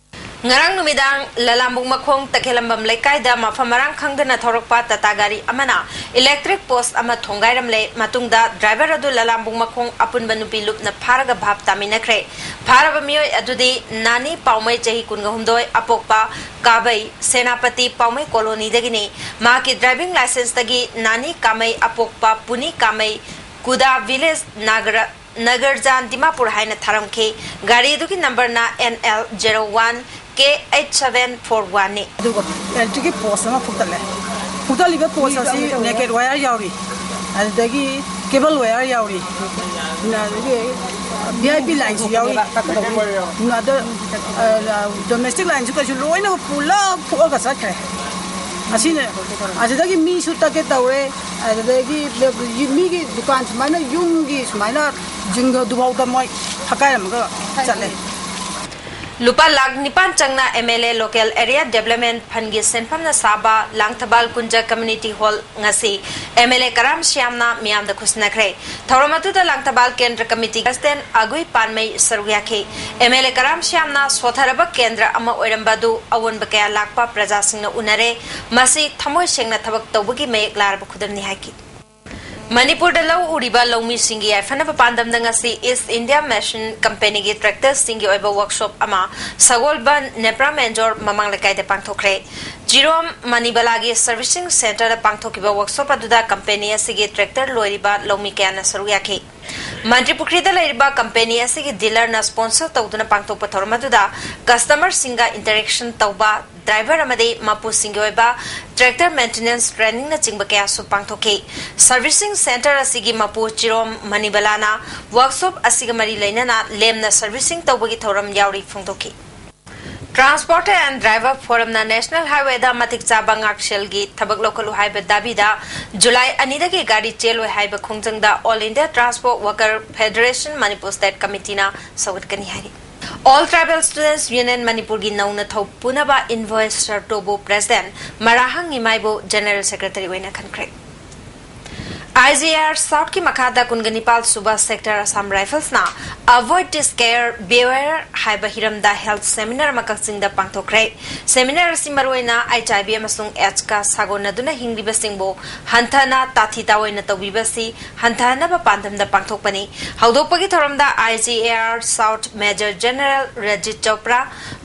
ꯉꯔꯥꯡ ꯅꯨꯃꯤꯗꯥꯡ ꯂꯂꯥꯝꯕꯨꯡ ꯃꯈꯣꯡ ꯇꯈꯦꯂꯝꯕꯝ ꯂꯩꯀꯥꯏꯗ ꯃꯐꯝ ꯃꯔꯥꯡ ꯈꯪꯗꯅ ꯊꯧꯔꯛꯄ ꯇꯥꯇꯥ ꯒꯥꯔꯤ ꯑꯃꯅ ꯏꯂꯦꯛꯇ꯭ꯔꯤꯛ ꯄꯣꯁ ꯑꯃ ꯊꯣꯡꯒꯥꯏꯔꯝꯂꯦ꯫ ꯃꯇꯨꯡꯗ ꯗ꯭ꯔꯥꯏꯚꯔ ꯑꯗꯨ ꯂꯂꯥꯝꯕꯨꯡ ꯃꯈꯣꯡ ꯑꯄꯨꯟꯕ ꯅꯨꯄꯤ ꯂꯨꯞꯅ ꯐꯥꯔꯒ ꯚꯥꯞ ꯇꯥꯃꯤꯟꯅꯈ꯭ꯔꯦ꯫ ꯐꯥꯔꯕ ꯃꯤꯑꯣꯏ ꯑꯗꯨꯗꯤ ꯅꯥꯅꯤ ꯄꯥꯎꯃꯩ, ꯆꯍꯤ ꯀꯨꯟꯒ ꯍꯨꯝꯗꯣꯏ, ꯑꯄꯣꯛꯄ ꯀꯥꯕꯩ, ꯁꯦꯅꯥꯄꯇꯤ ꯄꯥꯎꯃꯩ ꯀꯣꯂꯣꯅꯤꯗꯒꯤꯅꯤ꯫ ꯃꯍꯥꯛꯀꯤ ꯗ꯭ꯔꯥꯏꯚꯤꯡ ꯂꯥꯏꯁꯦꯟꯁꯇꯒꯤ ꯅꯥꯅꯤ ꯀꯥꯃꯩ, ꯑꯄꯣꯛꯄ ꯄꯨꯅꯤ ꯀꯥꯃꯩ, ꯀꯨꯗꯥ ꯚꯤꯂꯦꯖ, ꯅꯥꯒꯔ-, ꯅꯒꯔꯖꯥꯟ, ꯗꯤꯃꯥꯄꯨꯔ ꯍꯥꯏꯅ ꯊꯥꯔꯝꯈꯤ꯫ ꯒꯥꯔꯤ ꯑꯗꯨꯒꯤ ꯅꯝꯕꯔꯅ N L zero one K eight seven four one ꯅꯤ꯫ ꯑꯗꯨꯒ ꯏꯂꯦꯛꯇ꯭ꯔꯤꯛꯀꯤ ꯄꯣꯁ ꯑꯃ ꯐꯨꯛꯇꯠꯂꯦ꯫ ꯐꯨꯛꯇꯠꯂꯤꯕ ꯄꯣꯁ ꯑꯁꯤ ꯅꯦꯀꯦꯠ ꯋꯥꯌꯔ ꯌꯥꯎꯔꯤ, ꯑꯗꯨꯗꯒꯤ ꯀꯦꯕꯜ ꯋꯥꯌꯔ ꯌꯥꯎꯔꯤ, ꯑꯗꯒꯤ ꯚꯤ ꯑꯥꯏ ꯄꯤ ꯂꯥꯏꯟꯁꯨ ꯌꯥꯎꯔꯤ꯫ ꯑꯗ, ꯑ, ꯗꯣꯃꯦꯁꯇꯤꯛ ꯂꯥꯏꯟꯁꯨ ꯀꯩꯁꯨ ꯂꯣꯏꯅ ꯄꯨꯂꯞ ꯐꯨꯛꯑꯒ ꯆꯠꯈ꯭ꯔꯦ꯫ ꯑꯁꯤꯅ, ꯑꯁꯤꯗꯒꯤ ꯃꯤꯁꯨ ꯇꯛꯀꯦ ꯇꯧꯔꯦ, ꯑꯗꯨꯗꯒꯤ ꯃꯤꯒꯤ ꯗꯨꯀꯥꯟ ꯁꯨꯃꯥꯏꯅ, ꯌꯨꯝꯒꯤ ꯁꯨꯃꯥꯏꯅ ꯖꯤꯡꯒꯗꯨꯐꯥꯎꯗ ꯃꯣꯏ ꯐꯛꯀꯥꯏꯔꯝꯃꯒ ꯆꯠꯂꯦ꯫ ꯂꯨꯄꯥ ꯂꯥꯈ ꯅꯤꯄꯥꯟ ꯆꯪꯅ M L A Local Area Development Fund ꯒꯤ ꯁꯦꯟꯐꯝꯅ ꯁꯥꯕ ꯂꯥꯡꯊꯕꯥꯜ ꯀꯨꯟꯖ Community Hall ꯉꯁꯤ M L A ꯀꯔꯥꯝ ꯁ꯭ꯌꯥꯝꯅ ꯃꯤꯌꯥꯝꯗ ꯈꯨꯠꯁꯤꯟꯅꯈ꯭ꯔꯦ꯫ ꯊꯧꯔꯝ ꯑꯗꯨꯗ ꯂꯥꯡꯊꯕꯥꯜ ꯀꯦꯟꯗ꯭ꯔ ꯀꯃꯤꯇꯤ ꯄ꯭ꯔꯁꯤꯗꯦꯟ ꯑꯒꯨꯏ ꯄꯥꯟꯃꯩ ꯁꯔꯨꯛ ꯌꯥꯈꯤ꯫ M L A ꯀꯔꯥꯝ ꯁ꯭ꯌꯥꯝꯅ ꯁꯣꯊꯔꯕ ꯀꯦꯟꯗ꯭ꯔ ꯑꯃ ꯑꯣꯏꯔꯝꯕ ꯑꯗꯨ ꯑꯑꯣꯟꯕ ꯀꯌꯥ ꯂꯥꯛꯄ ꯄ꯭ꯔꯖꯥꯁꯤꯡꯅ ꯎꯅꯔꯦ꯫ ꯃꯁꯤ ꯊꯃꯣꯏ ꯁꯦꯡꯅ ꯊꯕꯛ ꯇꯧꯕꯒꯤ ꯃꯌꯦꯛ ꯂꯥꯔꯕ ꯈꯨꯗꯝꯅꯤ ꯍꯥꯏꯈꯤ꯫ ꯃꯅꯤꯄꯨꯔꯗ ꯂꯧ ꯎꯔꯤꯕ ꯂꯧꯃꯤꯁꯤꯡꯒꯤ ꯌꯥꯏꯐꯅꯕ ꯄꯥꯟꯗꯝꯗ ꯉꯁꯤ ꯏꯁ ꯏꯟꯗꯤꯌꯥ ꯃꯦꯁꯤꯟ ꯀꯝꯄꯦꯅꯤꯒꯤ ꯇ꯭ꯔꯦꯛꯇꯔꯁꯤꯡꯒꯤ ꯑꯣꯏꯕ ꯋꯥꯔꯛꯁꯣꯞ ꯑꯃ ꯁꯒꯣꯜꯕꯟ ꯅꯦꯄ꯭ꯔꯥ ꯃꯦꯟꯖꯣꯔ ꯃꯃꯥꯡ ꯂꯩꯀꯥꯏꯗ ꯄꯥꯡꯊꯣꯛꯈ꯭ꯔꯦ꯫ ꯖꯤꯔꯣꯝ ꯃꯅꯤꯕꯂꯥꯒꯤ ꯁꯔꯚꯤꯁꯤꯡ ꯁꯦꯟꯇꯔꯗ ꯄꯥꯡꯊꯣꯛꯈꯤꯕ ꯋꯥꯔꯛꯁꯣꯞ ꯑꯗꯨꯗ ꯀꯝꯄꯦꯅꯤ ꯑꯁꯤꯒꯤ ꯇ꯭ꯔꯦꯛꯇꯔ ꯂꯣꯏꯔꯤꯕ ꯂꯧꯃꯤ ꯀꯌꯥꯅ ꯁꯔꯨꯛ ꯌꯥꯈꯤ꯫ ꯃꯟꯇ꯭ꯔꯤꯄꯨꯈ꯭ꯔꯤꯗ ꯂꯩꯔꯤꯕ ꯀꯝꯄꯦꯅꯤ ꯑꯁꯤꯒꯤ ꯗꯤꯂꯔꯅ ꯁ꯭ꯄꯣꯟꯁꯔ ꯇꯧꯗꯨꯅ ꯄꯥꯡꯊꯣꯛꯄ ꯊꯧꯔꯝ ꯑꯗꯨꯗ ꯀꯁꯇꯃꯔꯁꯤꯡꯒ ꯏꯟꯇꯔꯦꯛꯁꯟ ꯇꯧꯕ, ꯗ꯭ꯔꯥꯏꯚꯔ ꯑꯃꯗꯤ ꯃꯄꯨꯁꯤꯡꯒꯤ ꯑꯣꯏꯕ ꯇ꯭ꯔꯦꯛꯇꯔ ꯃꯦꯟꯇꯦꯅꯦꯟꯁ ꯇ꯭ꯔꯦꯅꯤꯡꯅꯆꯤꯡꯕ ꯀꯌꯥꯁꯨ ꯄꯥꯡꯊꯣꯛꯈꯤ꯫ ꯁꯔꯚꯤꯁꯤꯡ ꯁꯦꯟꯇꯔ ꯑꯁꯤꯒꯤ ꯃꯄꯨ ꯆꯤꯔꯣꯝ ꯃꯅꯤꯕꯂꯥꯅ ꯋꯥꯔꯛꯁꯣꯞ ꯑꯁꯤꯒ ꯃꯔꯤ ꯂꯩꯅꯅ ꯂꯦꯝꯅ ꯁꯔꯚꯤꯁꯤꯡ ꯇꯧꯕꯒꯤ ꯊꯧꯔꯝ ꯌꯥꯎꯔꯤ ꯐꯣꯡꯗꯣꯛꯈꯤ꯫ ꯇ꯭ꯔꯥꯟꯁꯄꯣꯔꯇꯔ ꯑꯦꯟ ꯗ꯭ꯔꯥꯏꯚꯔ ꯐꯣꯔꯝꯅ ꯅꯦꯁꯅꯦꯜ ꯍꯥꯏꯋꯦꯗ ꯃꯇꯤꯛ ꯆꯥꯕ ꯉꯥꯛꯁꯦꯜꯒꯤ ꯊꯕꯛ ꯂꯧꯈꯠꯂꯨ ꯍꯥꯏꯕ ꯗꯥꯕꯤꯗ ꯖꯨꯂꯥꯏ ꯑꯅꯤꯗꯒꯤ ꯒꯥꯔꯤ ꯆꯦꯜꯂꯣꯏ ꯍꯥꯏꯕ ꯈꯣꯡꯖꯪꯗ all India transport worker federation Manipur state ꯀꯃꯤꯇꯤꯅ ꯁꯧꯒꯠꯀꯅꯤ ꯍꯥꯏꯔꯤ꯫ ꯑꯣꯜ ꯇ꯭ꯔꯥꯏꯕꯦꯜ ꯁ꯭ꯇꯨꯗꯦꯟꯠꯁ ꯌꯨꯅꯤꯌꯟ ꯃꯅꯤꯄꯨꯔꯒꯤ ꯅꯧꯅ ꯊꯧ ꯄꯨꯅꯕ ꯏꯟꯚꯣꯏꯁ ꯁꯔꯇꯣꯕꯨ ꯄ꯭ꯔꯦꯁꯤꯗꯦꯟꯠ ꯃꯔꯥꯍꯪ ꯏꯃꯥꯏꯕꯨ ꯖꯦꯅꯔꯦꯜ ꯁꯦꯀ꯭ꯔꯦꯇꯔꯤ ꯑꯣꯏꯅ ꯈꯟꯈ꯭ꯔꯦ꯫ ꯑꯥꯏ ꯖꯤ ꯑꯦ ꯑꯥꯔ ꯁꯥꯎꯠꯀꯤ ꯃꯈꯥꯗ ꯀꯨꯟꯒ ꯅꯤꯄꯥꯜ ꯁꯨꯕ ꯁꯦꯛꯇꯔ ꯑꯁꯥꯝ ꯔꯥꯏꯐꯜꯁꯅ Avoid the Scare, Beware ꯍꯥꯏꯕ ꯍꯤꯔꯝꯗ ꯍꯦꯜꯊ ꯁꯦꯃꯤꯅꯥꯔ ꯑꯃ ꯀꯛꯆꯤꯡꯗ ꯄꯥꯡꯊꯣꯛꯈ꯭ꯔꯦ꯫ ꯁꯦꯃꯤꯅꯥꯔ ꯑꯁꯤ ꯃꯔꯨꯑꯣꯏꯅ ꯑꯩꯆ ꯑꯥꯏ ꯚꯤ ꯑꯃꯁꯨꯡ ꯑꯦꯗꯁꯀ ꯁꯥꯒꯣꯟꯅꯗꯨꯅ ꯍꯤꯡꯂꯤꯕꯁꯤꯡꯕꯨ ꯍꯟꯊꯅ ꯇꯥꯊꯤ ꯇꯥꯑꯣꯏꯅ ꯇꯧꯕꯤꯕ ꯑꯁꯤ ꯍꯟꯊꯍꯟꯅꯕ ꯄꯥꯟꯗꯝꯗ ꯄꯥꯡꯊꯣꯛꯄꯅꯤ꯫ ꯍꯧꯗꯣꯛꯄꯒꯤ ꯊꯧꯔꯝꯗ I G A R south major general Rajit Chopra,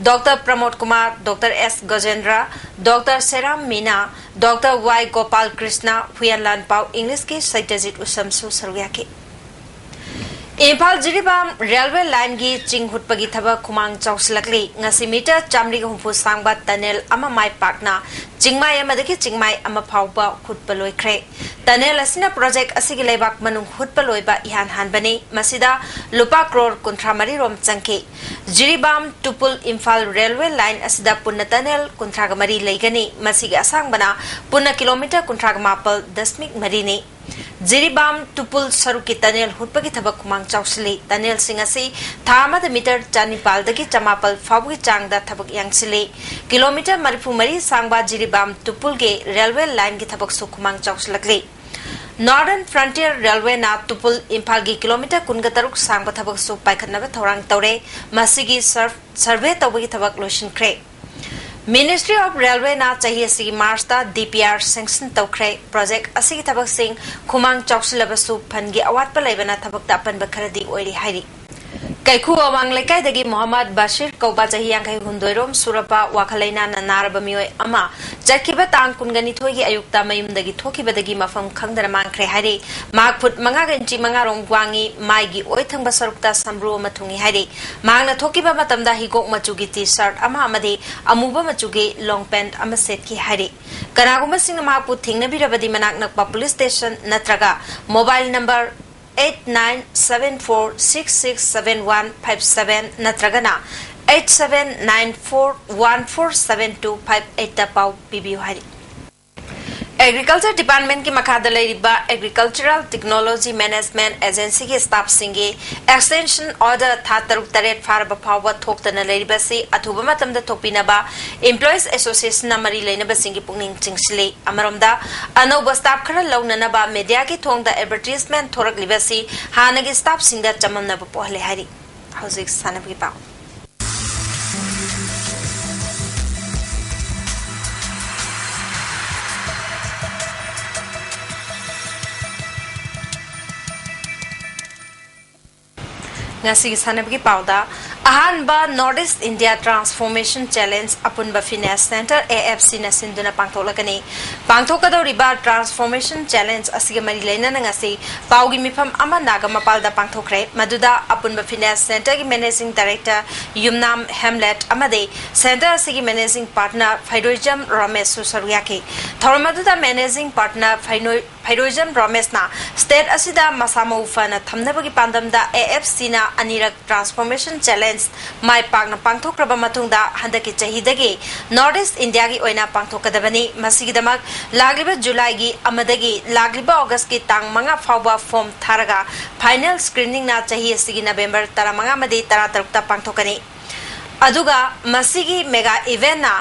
doctor Pramod Kumar, doctor S Gajendra, doctor Seram Mina, doctor Y Gopal Krishna, Huyen Lanpao ꯏꯪꯂꯤꯁꯀꯤ ꯁꯩꯇꯖꯤꯠ ꯎꯁꯝꯁꯨ ꯁꯔꯨꯛ ꯌꯥꯈꯤ꯫ ꯏꯝꯐꯥꯜ ꯖꯤꯔꯤꯕꯥꯝ ꯔꯦꯜꯋꯦ ꯂꯥꯏꯟꯒꯤ ꯆꯤꯡ ꯍꯨꯠꯄꯒꯤ ꯊꯕꯛ ꯈꯨꯃꯥꯡ ꯆꯥꯎꯁꯤꯜꯂꯛꯂꯤ꯫ ꯉꯁꯤ ꯃꯤꯇꯔ ꯆꯥꯃꯔꯤꯒ ꯍꯨꯝꯐꯨ ꯁꯥꯡꯕ ꯇꯅꯦꯜ ꯑꯃ ꯃꯥꯏ ꯄꯥꯛꯅ ꯆꯤꯡꯃꯥꯏ ꯑꯃꯗꯒꯤ ꯆꯤꯡꯃꯥꯏ ꯑꯃ ꯐꯥꯎꯕ ꯍꯨꯠꯄ ꯂꯣꯏꯈ꯭ꯔꯦ꯫ ꯇꯅꯦꯜ ꯑꯁꯤꯅ ꯄ꯭ꯔꯣꯖꯦꯛ ꯑꯁꯤꯒꯤ ꯂꯩꯕꯥꯛ ꯃꯅꯨꯡ ꯍꯨꯠꯄ ꯂꯣꯏꯕ ꯏꯍꯥꯟ ꯍꯥꯟꯕꯅꯤ꯫ ꯃꯁꯤꯗ ꯂꯨꯄꯥ ꯀ꯭ꯔꯣꯔ ꯀꯨꯟꯊ꯭ꯔꯥ ꯃꯔꯤ ꯔꯣꯝ ꯆꯪꯈꯤ꯫ ꯖꯤꯔꯤꯕꯥꯝ ꯇꯨꯄꯨꯜ ꯏꯝꯐꯥꯜ ꯔꯦꯜꯋꯦ ꯂꯥꯏꯟ ꯑꯁꯤꯗ ꯄꯨꯟꯅ ꯇꯅꯦꯜ ꯀꯨꯟꯊ꯭ꯔꯥꯒ ꯃꯔꯤ ꯂꯩꯒꯅꯤ꯫ ꯃꯁꯤꯒꯤ ꯑꯁꯥꯡꯕꯅ ꯄꯨꯟꯅ ꯀꯤꯂꯣꯃꯤꯇꯔ ꯀꯨꯟꯊ꯭ꯔꯥꯒ ꯃꯥꯄꯜ ꯗꯁꯃꯤꯛ ꯃꯔꯤꯅꯤ꯫ ꯖꯤꯔꯤꯕꯥꯝ ꯇꯨꯄꯨꯜ ꯁꯔꯨꯛꯀꯤ ꯇꯅꯦꯜ ꯍꯨꯠꯄꯒꯤ ꯊꯕꯛ ꯈꯨꯃꯥꯡ ꯆꯥꯎꯁꯤꯜꯂꯤ꯫ ꯇꯅꯦꯜꯁꯤꯡ ꯑꯁꯤ ꯊꯥ ꯑꯃꯗ ꯃꯤꯇꯔ ꯆꯅꯤꯄꯥꯜꯗꯒꯤ ꯆꯃꯥꯄꯜ ꯐꯥꯎꯕꯒꯤ ꯆꯥꯡꯗ ꯊꯕꯛ ꯌꯥꯡꯁꯤꯜꯂꯤ꯫ ꯀꯤꯂꯣꯃꯤꯇꯔ ꯃꯔꯤꯐꯨ ꯃꯔꯤ ꯁꯥꯡꯕ ꯖꯤꯔꯤꯕꯥꯝ ꯇꯨꯄꯨꯜꯒꯤ ꯔꯦꯜꯋꯦ ꯂꯥꯏꯟꯒꯤ ꯊꯕꯛꯁꯨ ꯈꯨꯃꯥꯡ ꯆꯥꯎꯁꯤꯜꯂꯛꯂꯤ꯫ ꯅꯣꯔꯗꯔꯟ ꯐ꯭ꯔꯟꯇꯤꯌꯔ ꯔꯦꯜꯋꯦꯅ ꯇꯨꯄꯨꯜ ꯏꯝꯐꯥꯜꯒꯤ ꯀꯤꯂꯣꯃꯤꯇꯔ ꯀꯨꯟꯒ ꯇꯔꯨꯛ ꯁꯥꯡꯕ ꯊꯕꯛꯁꯨ ꯄꯥꯏꯈꯠꯅꯕ ꯊꯧꯔꯥꯡ ꯇꯧꯔꯦ꯫ ꯃꯁꯤꯒꯤ ꯁꯔ-, ꯁꯔꯚꯦ ꯇꯧꯕꯒꯤ ꯊꯕꯛ ꯂꯣꯏꯁꯤꯟꯈ꯭ꯔꯦ꯫ Ministry of Railwayꯅ ꯆꯍꯤ ꯑꯁꯤꯒꯤ ꯃꯥꯔꯆꯇ DPR sanction ꯇꯧꯈ꯭ꯔꯦ꯫ Project ꯑꯁꯤꯒꯤ ꯊꯕꯛꯁꯤꯡ ꯈꯨꯃꯥꯡ ꯆꯥꯎꯁꯤꯜꯂꯕꯁꯨ fundꯒꯤ ꯑꯋꯥꯠꯄ ꯂꯩꯕꯅ ꯊꯕꯛꯇ ꯑꯄꯟꯕ ꯈꯔꯗꯤ ꯑꯣꯏꯔꯤ ꯍꯥꯏꯔꯤ꯫ ꯀꯩꯈꯨ ꯑꯋꯥꯡ ꯂꯩꯀꯥꯏꯗꯒꯤ ꯃꯣꯍꯝꯃꯗ ꯕꯁꯤꯔ ꯀꯧꯕ ꯆꯍꯤ ꯌꯥꯡꯈꯩ ꯍꯨꯝꯗꯣꯏꯔꯣꯝ ꯁꯨꯔꯕ ꯋꯥꯈꯜ ꯂꯩꯅꯥꯅ ꯅꯥꯔꯕ ꯃꯤꯑꯣꯏ ꯑꯃ ꯆꯠꯈꯤꯕ ꯇꯥꯡ ꯀꯨꯟꯒ ꯅꯤꯊꯣꯏꯒꯤ ꯑꯌꯨꯛꯇ ꯃꯌꯨꯝꯗꯒꯤ ꯊꯣꯛꯈꯤꯕꯗꯒꯤ ꯃꯐꯝ ꯈꯪꯗꯅ ꯃꯥꯡꯈ꯭ꯔꯦ ꯍꯥꯏꯔꯤ꯫ ꯃꯍꯥꯛ ꯐꯨꯠ ꯃꯉꯥꯒ ꯏꯟꯆꯤ ꯃꯉꯥꯔꯣꯝ ꯋꯥꯡꯉꯤ, ꯃꯥꯏꯒꯤ ꯑꯣꯏ ꯊꯪꯕ ꯁꯔꯨꯛꯇ ꯁꯝꯕ꯭ꯔꯨ ꯑꯃ ꯊꯨꯡꯉꯤ ꯍꯥꯏꯔꯤ꯫ ꯃꯍꯥꯛꯅ ꯊꯣꯛꯈꯤꯕ ꯃꯇꯝꯗ ꯍꯤꯒꯣꯛ ꯃꯆꯨꯒꯤ T-shirt ꯑꯃ ꯑꯃꯗꯤ ꯑꯃꯨꯕ ꯃꯆꯨꯒꯤ long pant ꯑꯃ ꯁꯦꯠꯈꯤ ꯍꯥꯏꯔꯤ꯫ ꯀꯅꯥꯒꯨꯝꯕꯁꯤꯡꯅ ꯃꯍꯥꯛꯄꯨ ꯊꯦꯡꯅꯕꯤꯔꯕꯗꯤ ꯃꯅꯥꯛ ꯅꯛꯄ police station ꯅꯠꯇ꯭ꯔꯒ mobile number eight nine seven four six six seven one five seven ꯅꯠꯇ꯭ꯔꯒꯅ eight seven nine four one four seven two five eight ꯇ ꯄꯥꯎ ꯄꯤꯕꯤꯌꯨ ꯍꯥꯏꯔꯤ꯫ Agriculture Departmentꯀꯤ ꯃꯈꯥꯗ ꯂꯩꯔꯤꯕ Agricultural Technology Management Agencyꯒꯤ staffꯁꯤꯡꯒꯤ extension order ꯊꯥ ꯇꯔꯨꯛ ꯇꯔꯦꯠ ꯐꯥꯔꯕ ꯐꯥꯎꯕ ꯊꯣꯛꯇꯅ ꯂꯩꯔꯤꯕꯁꯤ ꯑꯊꯨꯕ ꯃꯇꯝꯗ ꯊꯣꯛꯄꯤꯅꯕ Employees Associationꯅ ꯃꯔꯤ ꯂꯩꯅꯕꯁꯤꯡꯒꯤ ꯄꯨꯛꯅꯤꯡ ꯆꯤꯡꯁꯤꯜꯂꯤ꯫ ꯑꯃꯔꯣꯝꯗ, ꯑꯅꯧꯕ staff ꯈꯔ ꯂꯧꯅꯅꯕ mediaꯒꯤ ꯊꯣꯡꯗ advertisement ꯊꯣꯔꯛꯂꯤꯕꯁꯤ ꯍꯥꯟꯅꯒꯤ staffꯁꯤꯡꯗ ꯆꯃꯝꯅꯕ ꯄꯣꯛꯍꯜꯂꯦ ꯍꯥꯏꯔꯤ꯫ ꯍꯧꯖꯤꯛ ꯁꯥꯟꯅꯕꯒꯤ ꯄꯥꯎ꯫ ꯉꯁꯤꯒꯤ ꯁꯥꯟꯅꯕꯒꯤ ꯄꯥꯎꯗ, ꯑꯍꯥꯟꯕ North East India Transformation Challenge ꯑꯄꯨꯟꯕ Fitness Centre, AFCꯅ ꯁꯤꯟꯗꯨꯅ ꯄꯥꯡꯊꯣꯛꯂꯒꯅꯤ꯫ ꯄꯥꯡꯊꯣꯛꯀꯗꯧꯔꯤꯕ Transformation Challenge ꯑꯁꯤꯒ ꯃꯔꯤ ꯂꯩꯅꯅ ꯉꯁꯤ ꯄꯥꯎꯒꯤ ꯃꯤꯐꯝ ꯑꯃ ꯅꯥꯒꯥꯃꯄꯥꯜꯗ ꯄꯥꯡꯊꯣꯛꯈ꯭ꯔꯦ꯫ ꯃꯗꯨꯗ ꯑꯄꯨꯟꯕ Fitness Centreꯒꯤ Managing Director ꯌꯨꯝꯅꯥꯝ ꯍꯦꯝꯂꯦꯠ ꯑꯃꯗꯤ Centre ꯑꯁꯤꯒꯤ Managing Partner ꯐꯩꯔꯣꯏꯖꯝ ꯔꯣꯃꯦꯁꯁꯨ ꯁꯔꯨꯛ ꯌꯥꯈꯤ꯫ ꯊꯧꯔꯝ ꯑꯗꯨꯗ Managing Partner ꯐꯩꯅꯣꯏ-, ꯐꯩꯔꯣꯏꯖꯝ ꯔꯣꯃꯦꯁꯅ state ꯑꯁꯤꯗ ꯃꯁꯥ ꯃꯎ ꯐꯅ ꯊꯝꯅꯕꯒꯤ ꯄꯥꯟꯗꯝꯗ AFCꯅ ꯑꯅꯤꯔꯛ Transformation Challenge ꯃꯥꯏ ꯄꯥꯛꯅ ꯄꯥꯡꯊꯣꯛꯈ꯭ꯔꯕ ꯃꯇꯨꯡꯗ ꯍꯟꯗꯛꯀꯤ ꯆꯍꯤꯗꯒꯤ North East Indiaꯒꯤ ꯑꯣꯏꯅ ꯄꯥꯡꯊꯣꯛꯀꯗꯕꯅꯤ꯫ ꯃꯁꯤꯒꯤꯗꯃꯛ ꯂꯥꯛꯂꯤꯕ Julyꯒꯤ ꯑꯃꯗꯒꯤ ꯂꯥꯛꯂꯤꯕ Augustꯀꯤ ꯇꯥꯡ ꯃꯉꯥ ꯐꯥꯎꯕ form ꯊꯥꯔꯒ final screeningꯅ ꯆꯍꯤ ꯑꯁꯤꯒꯤ November ꯇꯔꯥꯃꯉꯥ ꯑꯃꯗꯤ ꯇꯔꯥꯇꯔꯨꯛꯇ ꯄꯥꯡꯊꯣꯛꯀꯅꯤ꯫ ꯑꯗꯨꯒ ꯃꯁꯤꯒꯤ mega eventꯅ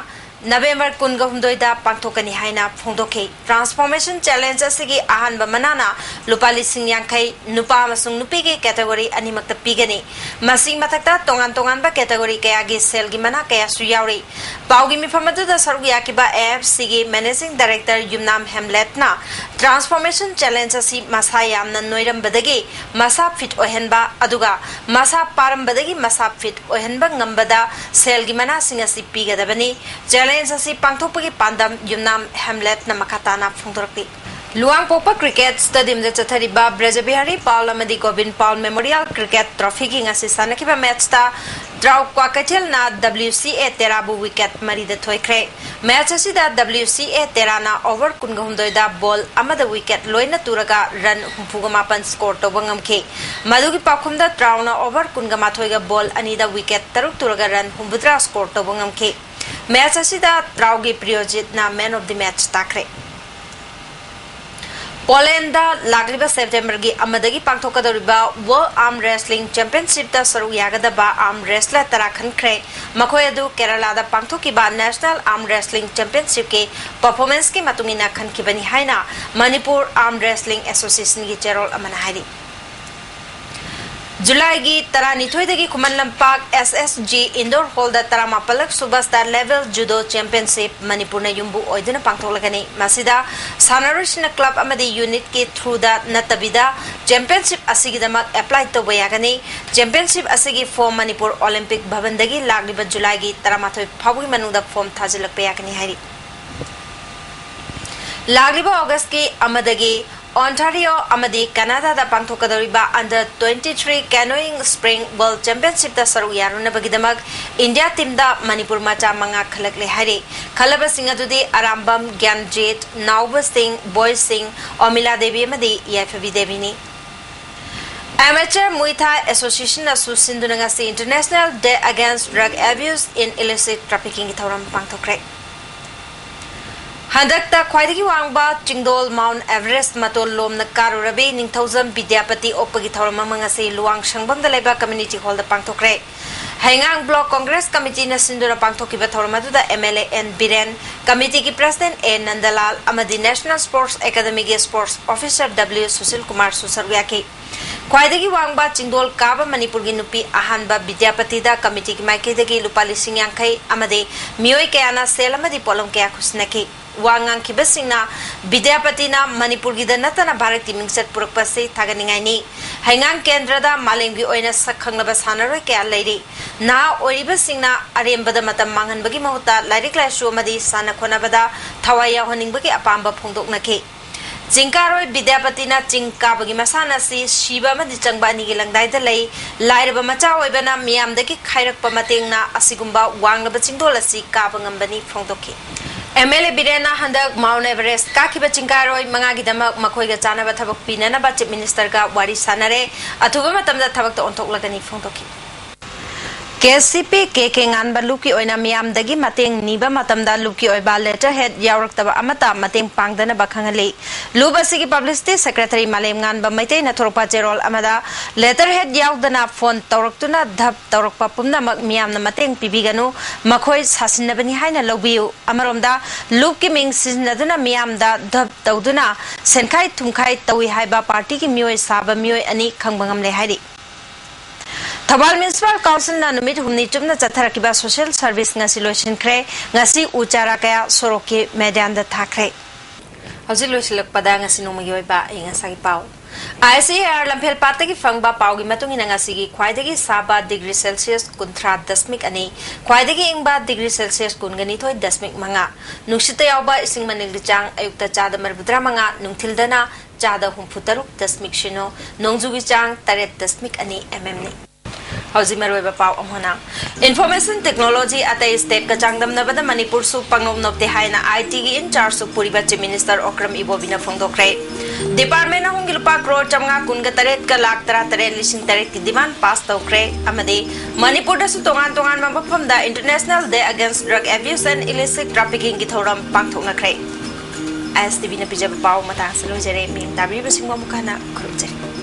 ꯅꯕꯦꯝꯕꯔ ꯀꯨꯟꯒ ꯍꯨꯝꯗꯣꯏꯗ ꯄꯥꯡꯊꯣꯛꯀꯅꯤ ꯍꯥꯏꯅ ꯐꯣꯡꯗꯣꯛꯈꯤ꯫ Transformation Challenge ꯑꯁꯤꯒꯤ ꯑꯍꯥꯟꯕ ꯃꯅꯥꯅ ꯂꯨꯄꯥ ꯂꯤꯁꯤꯡ ꯌꯥꯡꯈꯩ ꯅꯨꯄꯥ ꯑꯃꯁꯨꯡ ꯅꯨꯄꯤꯒꯤ category ꯑꯅꯤꯃꯛꯇ ꯄꯤꯒꯅꯤ꯫ ꯃꯁꯤꯒꯤ ꯃꯊꯛꯇ ꯇꯣꯉꯥꯟ ꯇꯣꯉꯥꯟꯕ category ꯀꯌꯥꯒꯤ ꯁꯦꯜꯒꯤ ꯃꯅꯥ ꯀꯌꯥꯁꯨ ꯌꯥꯎꯔꯤ꯫ ꯄꯥꯎꯒꯤ ꯃꯤꯐꯝ ꯑꯗꯨꯗ ꯁꯔꯨꯛ ꯌꯥꯈꯤꯕ AFCꯒꯤ Managing Director ꯌꯨꯝꯅꯥꯝ ꯍꯦꯝꯂꯦꯠꯅ Transformation Challenge ꯑꯁꯤ ꯃꯁꯥ ꯌꯥꯝꯅ ꯅꯣꯏꯔꯝꯕꯗꯒꯤ ꯃꯁꯥ fit ꯑꯣꯏꯍꯟꯕ, ꯑꯗꯨꯒ ꯃꯁꯥ ꯄꯥꯔꯝꯕꯗꯒꯤ ꯃꯁꯥ fit ꯑꯣꯏꯍꯟꯕ ꯉꯝꯕꯗ ꯁꯦꯜꯒꯤ ꯃꯅꯥꯁꯤꯡ ꯑꯁꯤ ꯄꯤꯒꯗꯕꯅꯤ꯫ Challenge ꯑꯁꯤ ꯄꯥꯡꯊꯣꯛꯄꯒꯤ ꯄꯥꯟꯗꯝ ꯌꯨꯝꯅꯥꯝ ꯍꯦꯝꯂꯦꯠꯅ ꯃꯈꯥ ꯇꯥꯅ ꯐꯣꯡꯗꯣꯔꯛꯂꯤ꯫ ꯂꯨꯋꯥꯡꯄꯣꯛꯄ Cricket Stadiumꯗ ꯆꯠꯊꯔꯤꯕ ꯕ꯭ꯔꯖꯕꯤꯍꯥꯔꯤ ꯄꯥꯜ ꯑꯃꯗꯤ ꯒꯣꯕꯤꯟ ꯄꯥꯜ Memorial Cricket Trophyꯒꯤ ꯉꯁꯤ ꯁꯥꯟꯅꯈꯤꯕ matchꯇ ꯇ꯭ꯔꯥꯎ ꯀ꯭ꯋꯥꯀꯩꯊꯦꯜꯅ WCA ꯇꯦꯔꯥꯕꯨ wicket ꯃꯔꯤꯗ ꯊꯣꯏꯈ꯭ꯔꯦ꯫ Match ꯑꯁꯤꯗ WCA ꯇꯦꯔꯥꯅ over ꯀꯨꯟꯒ ꯍꯨꯝꯗꯣꯏꯗ ball ꯑꯃꯗ wicket ꯂꯣꯏꯅ ꯇꯨꯔꯒ run ꯍꯨꯝꯐꯨꯒ ꯃꯥꯄꯟ score ꯇꯧꯕ ꯉꯝꯈꯤ꯫ ꯃꯗꯨꯒꯤ ꯄꯥꯎꯈꯨꯝꯗ ꯇ꯭ꯔꯥꯎꯅ over ꯀꯨꯟꯒ ꯃꯥꯊꯣꯏꯒ ball ꯑꯅꯤꯗ wicket ꯇꯔꯨꯛ ꯇꯨꯔꯒ run ꯍꯨꯝꯐꯨꯇꯔꯥ score ꯇꯧꯕ ꯉꯝꯈꯤ꯫ Match ꯑꯁꯤꯗ ꯇ꯭ꯔꯥꯎꯒꯤ ꯄ꯭ꯔꯤꯌꯣꯖꯤꯠꯅ man of the match ꯇꯥꯈ꯭ꯔꯦ꯫ ꯄꯣꯂꯦꯟꯗ ꯂꯥꯛꯂꯤꯕ ꯁꯦꯞꯇꯦꯝꯕꯔꯒꯤ ꯑꯃꯗꯒꯤ ꯄꯥꯡꯊꯣꯛꯀꯗꯧꯔꯤꯕ World Arm Wrestling Championshipꯇ ꯁꯔꯨꯛ ꯌꯥꯒꯗꯕ arm wrestler ꯇꯔꯥ ꯈꯟꯈ꯭ꯔꯦ꯫ ꯃꯈꯣꯏ ꯑꯗꯨ ꯀꯦꯔꯂꯥꯗ ꯄꯥꯡꯊꯣꯛꯈꯤꯕ National Arm Wrestling Championshipꯀꯤ performanceꯀꯤ ꯃꯇꯨꯡ ꯏꯟꯅ ꯈꯟꯈꯤꯕꯅꯤ ꯍꯥꯏꯅ ꯃꯅꯤꯄꯨꯔ Arm Wrestling Associationꯒꯤ ꯆꯦꯔꯣꯜ ꯑꯃꯅ ꯍꯥꯏꯔꯤ꯫ ꯖꯨꯂꯥꯏꯒꯤ ꯇꯔꯥꯅꯤꯊꯣꯏꯗꯒꯤ ꯈꯨꯃꯟ ꯂꯝꯄꯥꯛ SSG Indoor Hallꯗ ꯇꯔꯥꯃꯥꯄꯜꯂꯛ ꯁꯨꯕ State Level Judo Championship ꯃꯅꯤꯄꯨꯔꯅ ꯌꯨꯝꯕꯨ ꯑꯣꯏꯗꯨꯅ ꯄꯥꯡꯊꯣꯛꯂꯒꯅꯤ꯫ ꯃꯁꯤꯗ ꯁꯥꯟꯅꯔꯣꯏꯁꯤꯡꯅ club ꯑꯃꯗꯤ unitꯀꯤ throughꯗ ꯅꯠꯇꯕꯤꯗ championship ꯑꯁꯤꯒꯤꯗꯃꯛ apply ꯇꯧꯕ ꯌꯥꯒꯅꯤ꯫ Championship ꯑꯁꯤꯒꯤ form ꯃꯅꯤꯄꯨꯔ Olympic Bhavanꯗꯒꯤ ꯂꯥꯛꯂꯤꯕ ꯖꯨꯂꯥꯏꯒꯤ ꯇꯔꯥꯃꯥꯊꯣꯏ ꯐꯥꯎꯕꯒꯤ ꯃꯅꯨꯡꯗ form ꯊꯥꯖꯤꯜꯂꯛꯄ ꯌꯥꯒꯅꯤ ꯍꯥꯏꯔꯤ꯫ ꯂꯥꯛꯂꯤꯕ Augustꯀꯤ ꯑꯃꯗꯒꯤ Ontario ꯑꯃꯗꯤ Canadaꯗ ꯄꯥꯡꯊꯣꯛꯀꯗꯧꯔꯤꯕ Under twenty three Canoeing Spring World Championshipꯇ ꯁꯔꯨꯛ ꯌꯥꯔꯨꯅꯕꯒꯤꯗꯃꯛ India teamꯗ ꯃꯅꯤꯄꯨꯔ ꯃꯆꯥ ꯃꯉꯥ ꯈꯜꯂꯛꯂꯦ ꯍꯥꯏꯔꯤ꯫ ꯈꯜꯂꯕꯁꯤꯡ ꯑꯗꯨꯗꯤ ꯑꯔꯥꯝꯕꯝ ꯒ꯭ꯌꯥꯟꯖꯤꯠ, ꯅꯥꯎꯕ ꯁꯤꯡ, ꯕꯣꯏ ꯁꯤꯡ, ꯑꯣꯃꯤꯂꯥ ꯗꯦꯕꯤ ꯑꯃꯗꯤ ꯌꯥꯏꯐꯕꯤ ꯗꯦꯕꯤꯅꯤ꯫ Amateur Muay Thai Associationꯅꯁꯨ ꯁꯤꯟꯗꯨꯅ ꯉꯁꯤ International Day Against Drug Abuse in Illicit Traffickingꯒꯤ ꯊꯧꯔꯝ ꯄꯥꯡꯊꯣꯛꯈ꯭ꯔꯦ꯫ ꯍꯟꯗꯛꯇ ꯈ꯭ꯋꯥꯏꯗꯒꯤ ꯋꯥꯡꯕ ꯆꯤꯡꯗꯣꯜ Mount Everest ꯃꯇꯣꯟ ꯂꯣꯝꯅ ꯀꯥꯔꯨꯔꯕꯤ ꯅꯤꯡꯊꯧꯖꯝ ꯕꯤꯗ꯭ꯌꯥꯄꯇꯤ ꯑꯣꯛꯄꯒꯤ ꯊꯧꯔꯝ ꯑꯃ ꯉꯁꯤ ꯂꯨꯋꯥꯡ ꯁꯪꯕꯝꯗ ꯂꯩꯕ community hallꯗ ꯄꯥꯡꯊꯣꯛꯈ꯭ꯔꯦ꯫ ꯍꯩꯉꯥꯡ Block Congress Committeeꯅ ꯁꯤꯟꯗꯨꯅ ꯄꯥꯡꯊꯣꯛꯈꯤꯕ ꯊꯧꯔꯝ ꯑꯗꯨꯗ MLA N Biren, committeeꯒꯤ President A ꯅꯟꯗꯂꯥꯜ ꯑꯃꯗꯤ National Sports Academyꯒꯤ Sports Officer W Sushil ꯀꯨꯃꯥꯔꯁꯨ ꯁꯔꯨꯛ ꯌꯥꯈꯤ꯫ ꯈ꯭ꯋꯥꯏꯗꯒꯤ ꯋꯥꯡꯕ ꯆꯤꯡꯗꯣꯜ ꯀꯥꯕ ꯃꯅꯤꯄꯨꯔꯒꯤ ꯅꯨꯄꯤ ꯑꯍꯥꯟꯕ ꯕꯤꯗ꯭ꯌꯥꯄꯇꯤꯗ committeeꯒꯤ ꯃꯥꯏꯀꯩꯗꯒꯤ ꯂꯨꯄꯥ ꯂꯤꯁꯤꯡ ꯌꯥꯡꯈꯩ ꯑꯃꯗꯤ ꯃꯤꯑꯣꯏ ꯀꯌꯥꯅ ꯁꯦꯜ ꯑꯃꯗꯤ ꯄꯣꯠꯂꯝ ꯀꯌꯥ ꯈꯨꯠꯁꯤꯟꯅꯈꯤ꯫ ꯋꯥ ꯉꯥꯡꯈꯤꯕꯁꯤꯡꯅ ꯕꯤꯗ꯭ꯌꯥꯄꯇꯤꯅ ꯃꯅꯤꯄꯨꯔꯒꯤꯗ ꯅꯠꯇꯅ ꯚꯥꯔꯠꯀꯤ ꯃꯤꯡꯆꯠ ꯄꯨꯔꯛꯄ ꯑꯁꯤ ꯊꯥꯒꯠꯅꯤꯡꯉꯥꯏꯅꯤ꯫ ꯍꯩꯉꯥꯡ ꯀꯦꯟꯗ꯭ꯔꯗ ꯃꯥꯂꯦꯝꯒꯤ ꯑꯣꯏꯅ ꯁꯛ ꯈꯪꯂꯕ ꯁꯥꯟꯅꯔꯣꯏ ꯀꯌꯥ ꯂꯩꯔꯤ꯫ ꯅꯍꯥ ꯑꯣꯏꯔꯤꯕꯁꯤꯡꯅ ꯑꯔꯦꯝꯕꯗ ꯃꯇꯝ ꯃꯥꯡꯍꯟꯕꯒꯤ ꯃꯍꯨꯠꯇ ꯂꯥꯏꯔꯤꯛ ꯂꯥꯏꯁꯨ ꯑꯃꯗꯤ ꯁꯥꯟꯅ ꯈꯣꯠꯅꯕꯗ ꯊꯋꯥꯏ ꯌꯥꯎꯍꯟꯅꯤꯡꯕꯒꯤ ꯑꯄꯥꯝꯕ ꯐꯣꯡꯗꯣꯛꯅꯈꯤ꯫ ꯆꯤꯡꯀꯥꯔꯣꯏ ꯕꯤꯗ꯭ꯌꯥꯄꯇꯤꯅ ꯆꯤꯡ ꯀꯥꯕꯒꯤ ꯃꯁꯥꯟꯅ ꯑꯁꯤ ꯁꯤꯕ ꯑꯃꯗꯤ ꯆꯪꯕ ꯑꯅꯤꯒꯤ ꯂꯪꯗꯥꯏꯗ ꯂꯩ꯫ ꯂꯥꯏꯔꯕ ꯃꯆꯥ ꯑꯣꯏꯕꯅ ꯃꯤꯌꯥꯝꯗꯒꯤ ꯈꯥꯏꯔꯛꯄ ꯃꯇꯦꯡꯅ ꯑꯁꯤꯒꯨꯝꯕ ꯋꯥꯡꯂꯕ ꯆꯤꯡꯗꯣꯜ ꯑꯁꯤ ꯀꯥꯕ ꯉꯝꯕꯅꯤ ꯐꯣꯡꯗꯣꯛꯈꯤ꯫ MLA ꯕꯤꯔꯦꯟꯅ ꯍꯟꯗꯛ Mount Everest ꯀꯥꯈꯤꯕ ꯆꯤꯡꯀꯥꯔꯣꯏ ꯃꯉꯥꯒꯤꯗꯃꯛ ꯃꯈꯣꯏꯒ ꯆꯥꯅꯕ ꯊꯕꯛ ꯄꯤꯅꯅꯕ Chief Ministerꯒ ꯋꯥꯔꯤ ꯁꯥꯟꯅꯔꯦ꯫ ꯑꯊꯨꯕ ꯃꯇꯝꯗ ꯊꯕꯛꯇ ꯑꯣꯟꯊꯣꯛꯂꯒꯅꯤ ꯐꯣꯡꯗꯣꯛꯈꯤ꯫ KCP ꯀꯦ ꯀꯦ ꯉꯥꯟꯕ ꯂꯨꯞꯀꯤ ꯑꯣꯏꯅ ꯃꯤꯌꯥꯝꯗꯒꯤ ꯃꯇꯦꯡ ꯅꯤꯕ ꯃꯇꯝꯗ ꯂꯨꯞꯀꯤ ꯑꯣꯏꯕ letterhead ꯌꯥꯎꯔꯛꯇꯕ ꯑꯃꯠꯇ ꯃꯇꯦꯡ ꯄꯥꯡꯗꯅꯕ ꯈꯪꯍꯜꯂꯤ꯫ ꯂꯨꯞ ꯑꯁꯤꯒꯤ publicity secretary ꯃꯥꯂꯦꯝꯉꯥꯟꯕ ꯃꯩꯇꯩꯅ ꯊꯣꯔꯛꯄ ꯆꯦꯔꯣꯜ ꯑꯃꯗ letterhead ꯌꯥꯎꯗꯅ phone ꯇꯧꯔꯛꯇꯨꯅ ꯙꯞ ꯇꯧꯔꯛꯄ ꯄꯨꯝꯅꯃꯛ ꯃꯤꯌꯥꯝꯅ ꯃꯇꯦꯡ ꯄꯤꯕꯤꯒꯅꯨ, ꯃꯈꯣꯏ ꯁꯥꯁꯤꯟꯅꯕꯅꯤ ꯍꯥꯏꯅ ꯂꯧꯕꯤꯌꯨ꯫ ꯑꯃꯔꯣꯝꯗ ꯂꯨꯞꯀꯤ ꯃꯤꯡ ꯁꯤꯖꯤꯟꯅꯗꯨꯅ ꯃꯤꯌꯥꯝꯗ ꯙꯞ ꯇꯧꯗꯨꯅ ꯁꯦꯟꯈꯥꯏ ꯊꯨꯝꯈꯥꯏ ꯇꯧꯏ ꯍꯥꯏꯕ partyꯒꯤ ꯃꯤꯑꯣꯏ ꯁꯥꯕ ꯃꯤꯑꯣꯏ ꯑꯅꯤ ꯈꯪꯕ ꯉꯝꯂꯦ ꯍꯥꯏꯔꯤ꯫ ꯊꯧꯕꯥꯜ Municipal Councilꯅ ꯅꯨꯃꯤꯠ ꯍꯨꯝꯅꯤ ꯆꯨꯞꯅ ꯆꯠꯊꯔꯛꯈꯤꯕ social service ꯉꯁꯤ ꯂꯣꯏꯁꯤꯟꯈ꯭ꯔꯦ꯫ ꯉꯁꯤ ꯎ ꯆꯥꯔꯥ ꯀꯌꯥ ꯁꯣꯔꯣꯛꯀꯤ ꯃꯦꯗꯥꯟꯗ ꯊꯥꯈ꯭ꯔꯦ꯫ ꯍꯧꯖꯤꯛ ꯂꯣꯏꯁꯤꯜꯂꯛꯄꯗ ꯉꯁꯤ ꯅꯣꯡꯃꯒꯤ ꯑꯣꯏꯕ ꯑꯏꯪ ꯑꯁꯥꯒꯤ ꯄꯥꯎ꯫ ICAR ꯂꯝꯐꯦꯜ ꯄꯥꯠꯇꯒꯤ ꯐꯪꯕ ꯄꯥꯎꯒꯤ ꯃꯇꯨꯡ ꯏꯟꯅ ꯉꯁꯤꯒꯤ ꯈ꯭ꯋꯥꯏꯗꯒꯤ ꯁꯥꯕ degree Celsius ꯀꯨꯟꯊ꯭ꯔꯥ ꯗꯁꯃꯤꯛ ꯑꯅꯤ, ꯈ꯭ꯋꯥꯏꯗꯒꯤ ꯏꯪꯕ degree Celsius ꯀꯨꯟꯒ ꯅꯤꯊꯣꯏ ꯗꯁꯃꯤꯛ ꯃꯉꯥ, ꯅꯨꯡꯁꯤꯠꯇ ꯌꯥꯎꯕ ꯏꯁꯤꯡ ꯃꯅꯤꯜꯒꯤ ꯆꯥꯡ ꯑꯌꯨꯛꯇ ꯆꯥꯗ ꯃꯔꯤꯐꯨꯇꯔꯥ ꯃꯉꯥ, ꯅꯨꯡꯊꯤꯜꯗꯅ ꯆꯥꯗ ꯍꯨꯝꯐꯨꯇꯔꯨꯛ ꯗꯁꯃꯤꯛ ꯁꯤꯅꯣ, ꯅꯣꯡꯖꯨꯒꯤ ꯆꯥꯡ ꯇꯔꯦꯠ ꯗꯁꯃꯤꯛ ꯑꯅꯤ mmꯅꯤ꯫ ꯍꯧꯖꯤꯛ ꯃꯔꯨꯑꯣꯏꯕ ꯄꯥꯎ ꯑꯃꯨꯛ ꯍꯟꯅ꯫ Information technology ꯑꯇꯩ stateꯀ ꯆꯥꯡꯗꯝꯅꯕꯗ ꯃꯅꯤꯄꯨꯔꯁꯨ ꯄꯪꯅꯣꯞ ꯅꯣꯞꯇꯦ ꯍꯥꯏꯅ ITꯒꯤ in chargeꯁꯨ ꯄꯨꯔꯤꯕ Chief Minister ꯑꯣꯀ꯭ꯔꯝ ꯏꯕꯣꯕꯤꯅ ꯐꯣꯡꯗꯣꯛꯈ꯭ꯔꯦ꯫ Department ꯑꯍꯨꯝꯒꯤ ꯂꯨꯄꯥ ꯀ꯭ꯔꯣꯔ ꯆꯥꯃꯉꯥ ꯀꯨꯟꯒ ꯇꯔꯦꯠꯀ ꯂꯥꯈ ꯇꯔꯥꯇꯔꯦꯠ ꯂꯤꯁꯤꯡ ꯇꯔꯦꯠꯀꯤ demand pass ꯇꯧꯈ꯭ꯔꯦ ꯑꯃꯗꯤ ꯃꯅꯤꯄꯨꯔꯗꯁꯨ ꯇꯣꯉꯥꯟ ꯇꯣꯉꯥꯟꯕ ꯃꯐꯝꯗ International Day Against Drug Abuse and Illicit Traffickingꯒꯤ ꯊꯧꯔꯝ ꯄꯥꯡꯊꯣꯛꯅꯈ꯭ꯔꯦ꯫ ISTVꯅ ꯄꯤꯖꯕ ꯄꯥꯎ ꯃꯇꯥꯡꯁꯤꯗ ꯂꯣꯏꯖꯔꯦ꯫ ꯃꯤꯠꯌꯦꯡ ꯇꯥꯕꯤꯔꯤꯕꯁꯤꯡꯕꯨ ꯑꯃꯨꯛ ꯍꯟꯅ ꯈꯨꯔꯨꯝꯖꯔꯤ꯫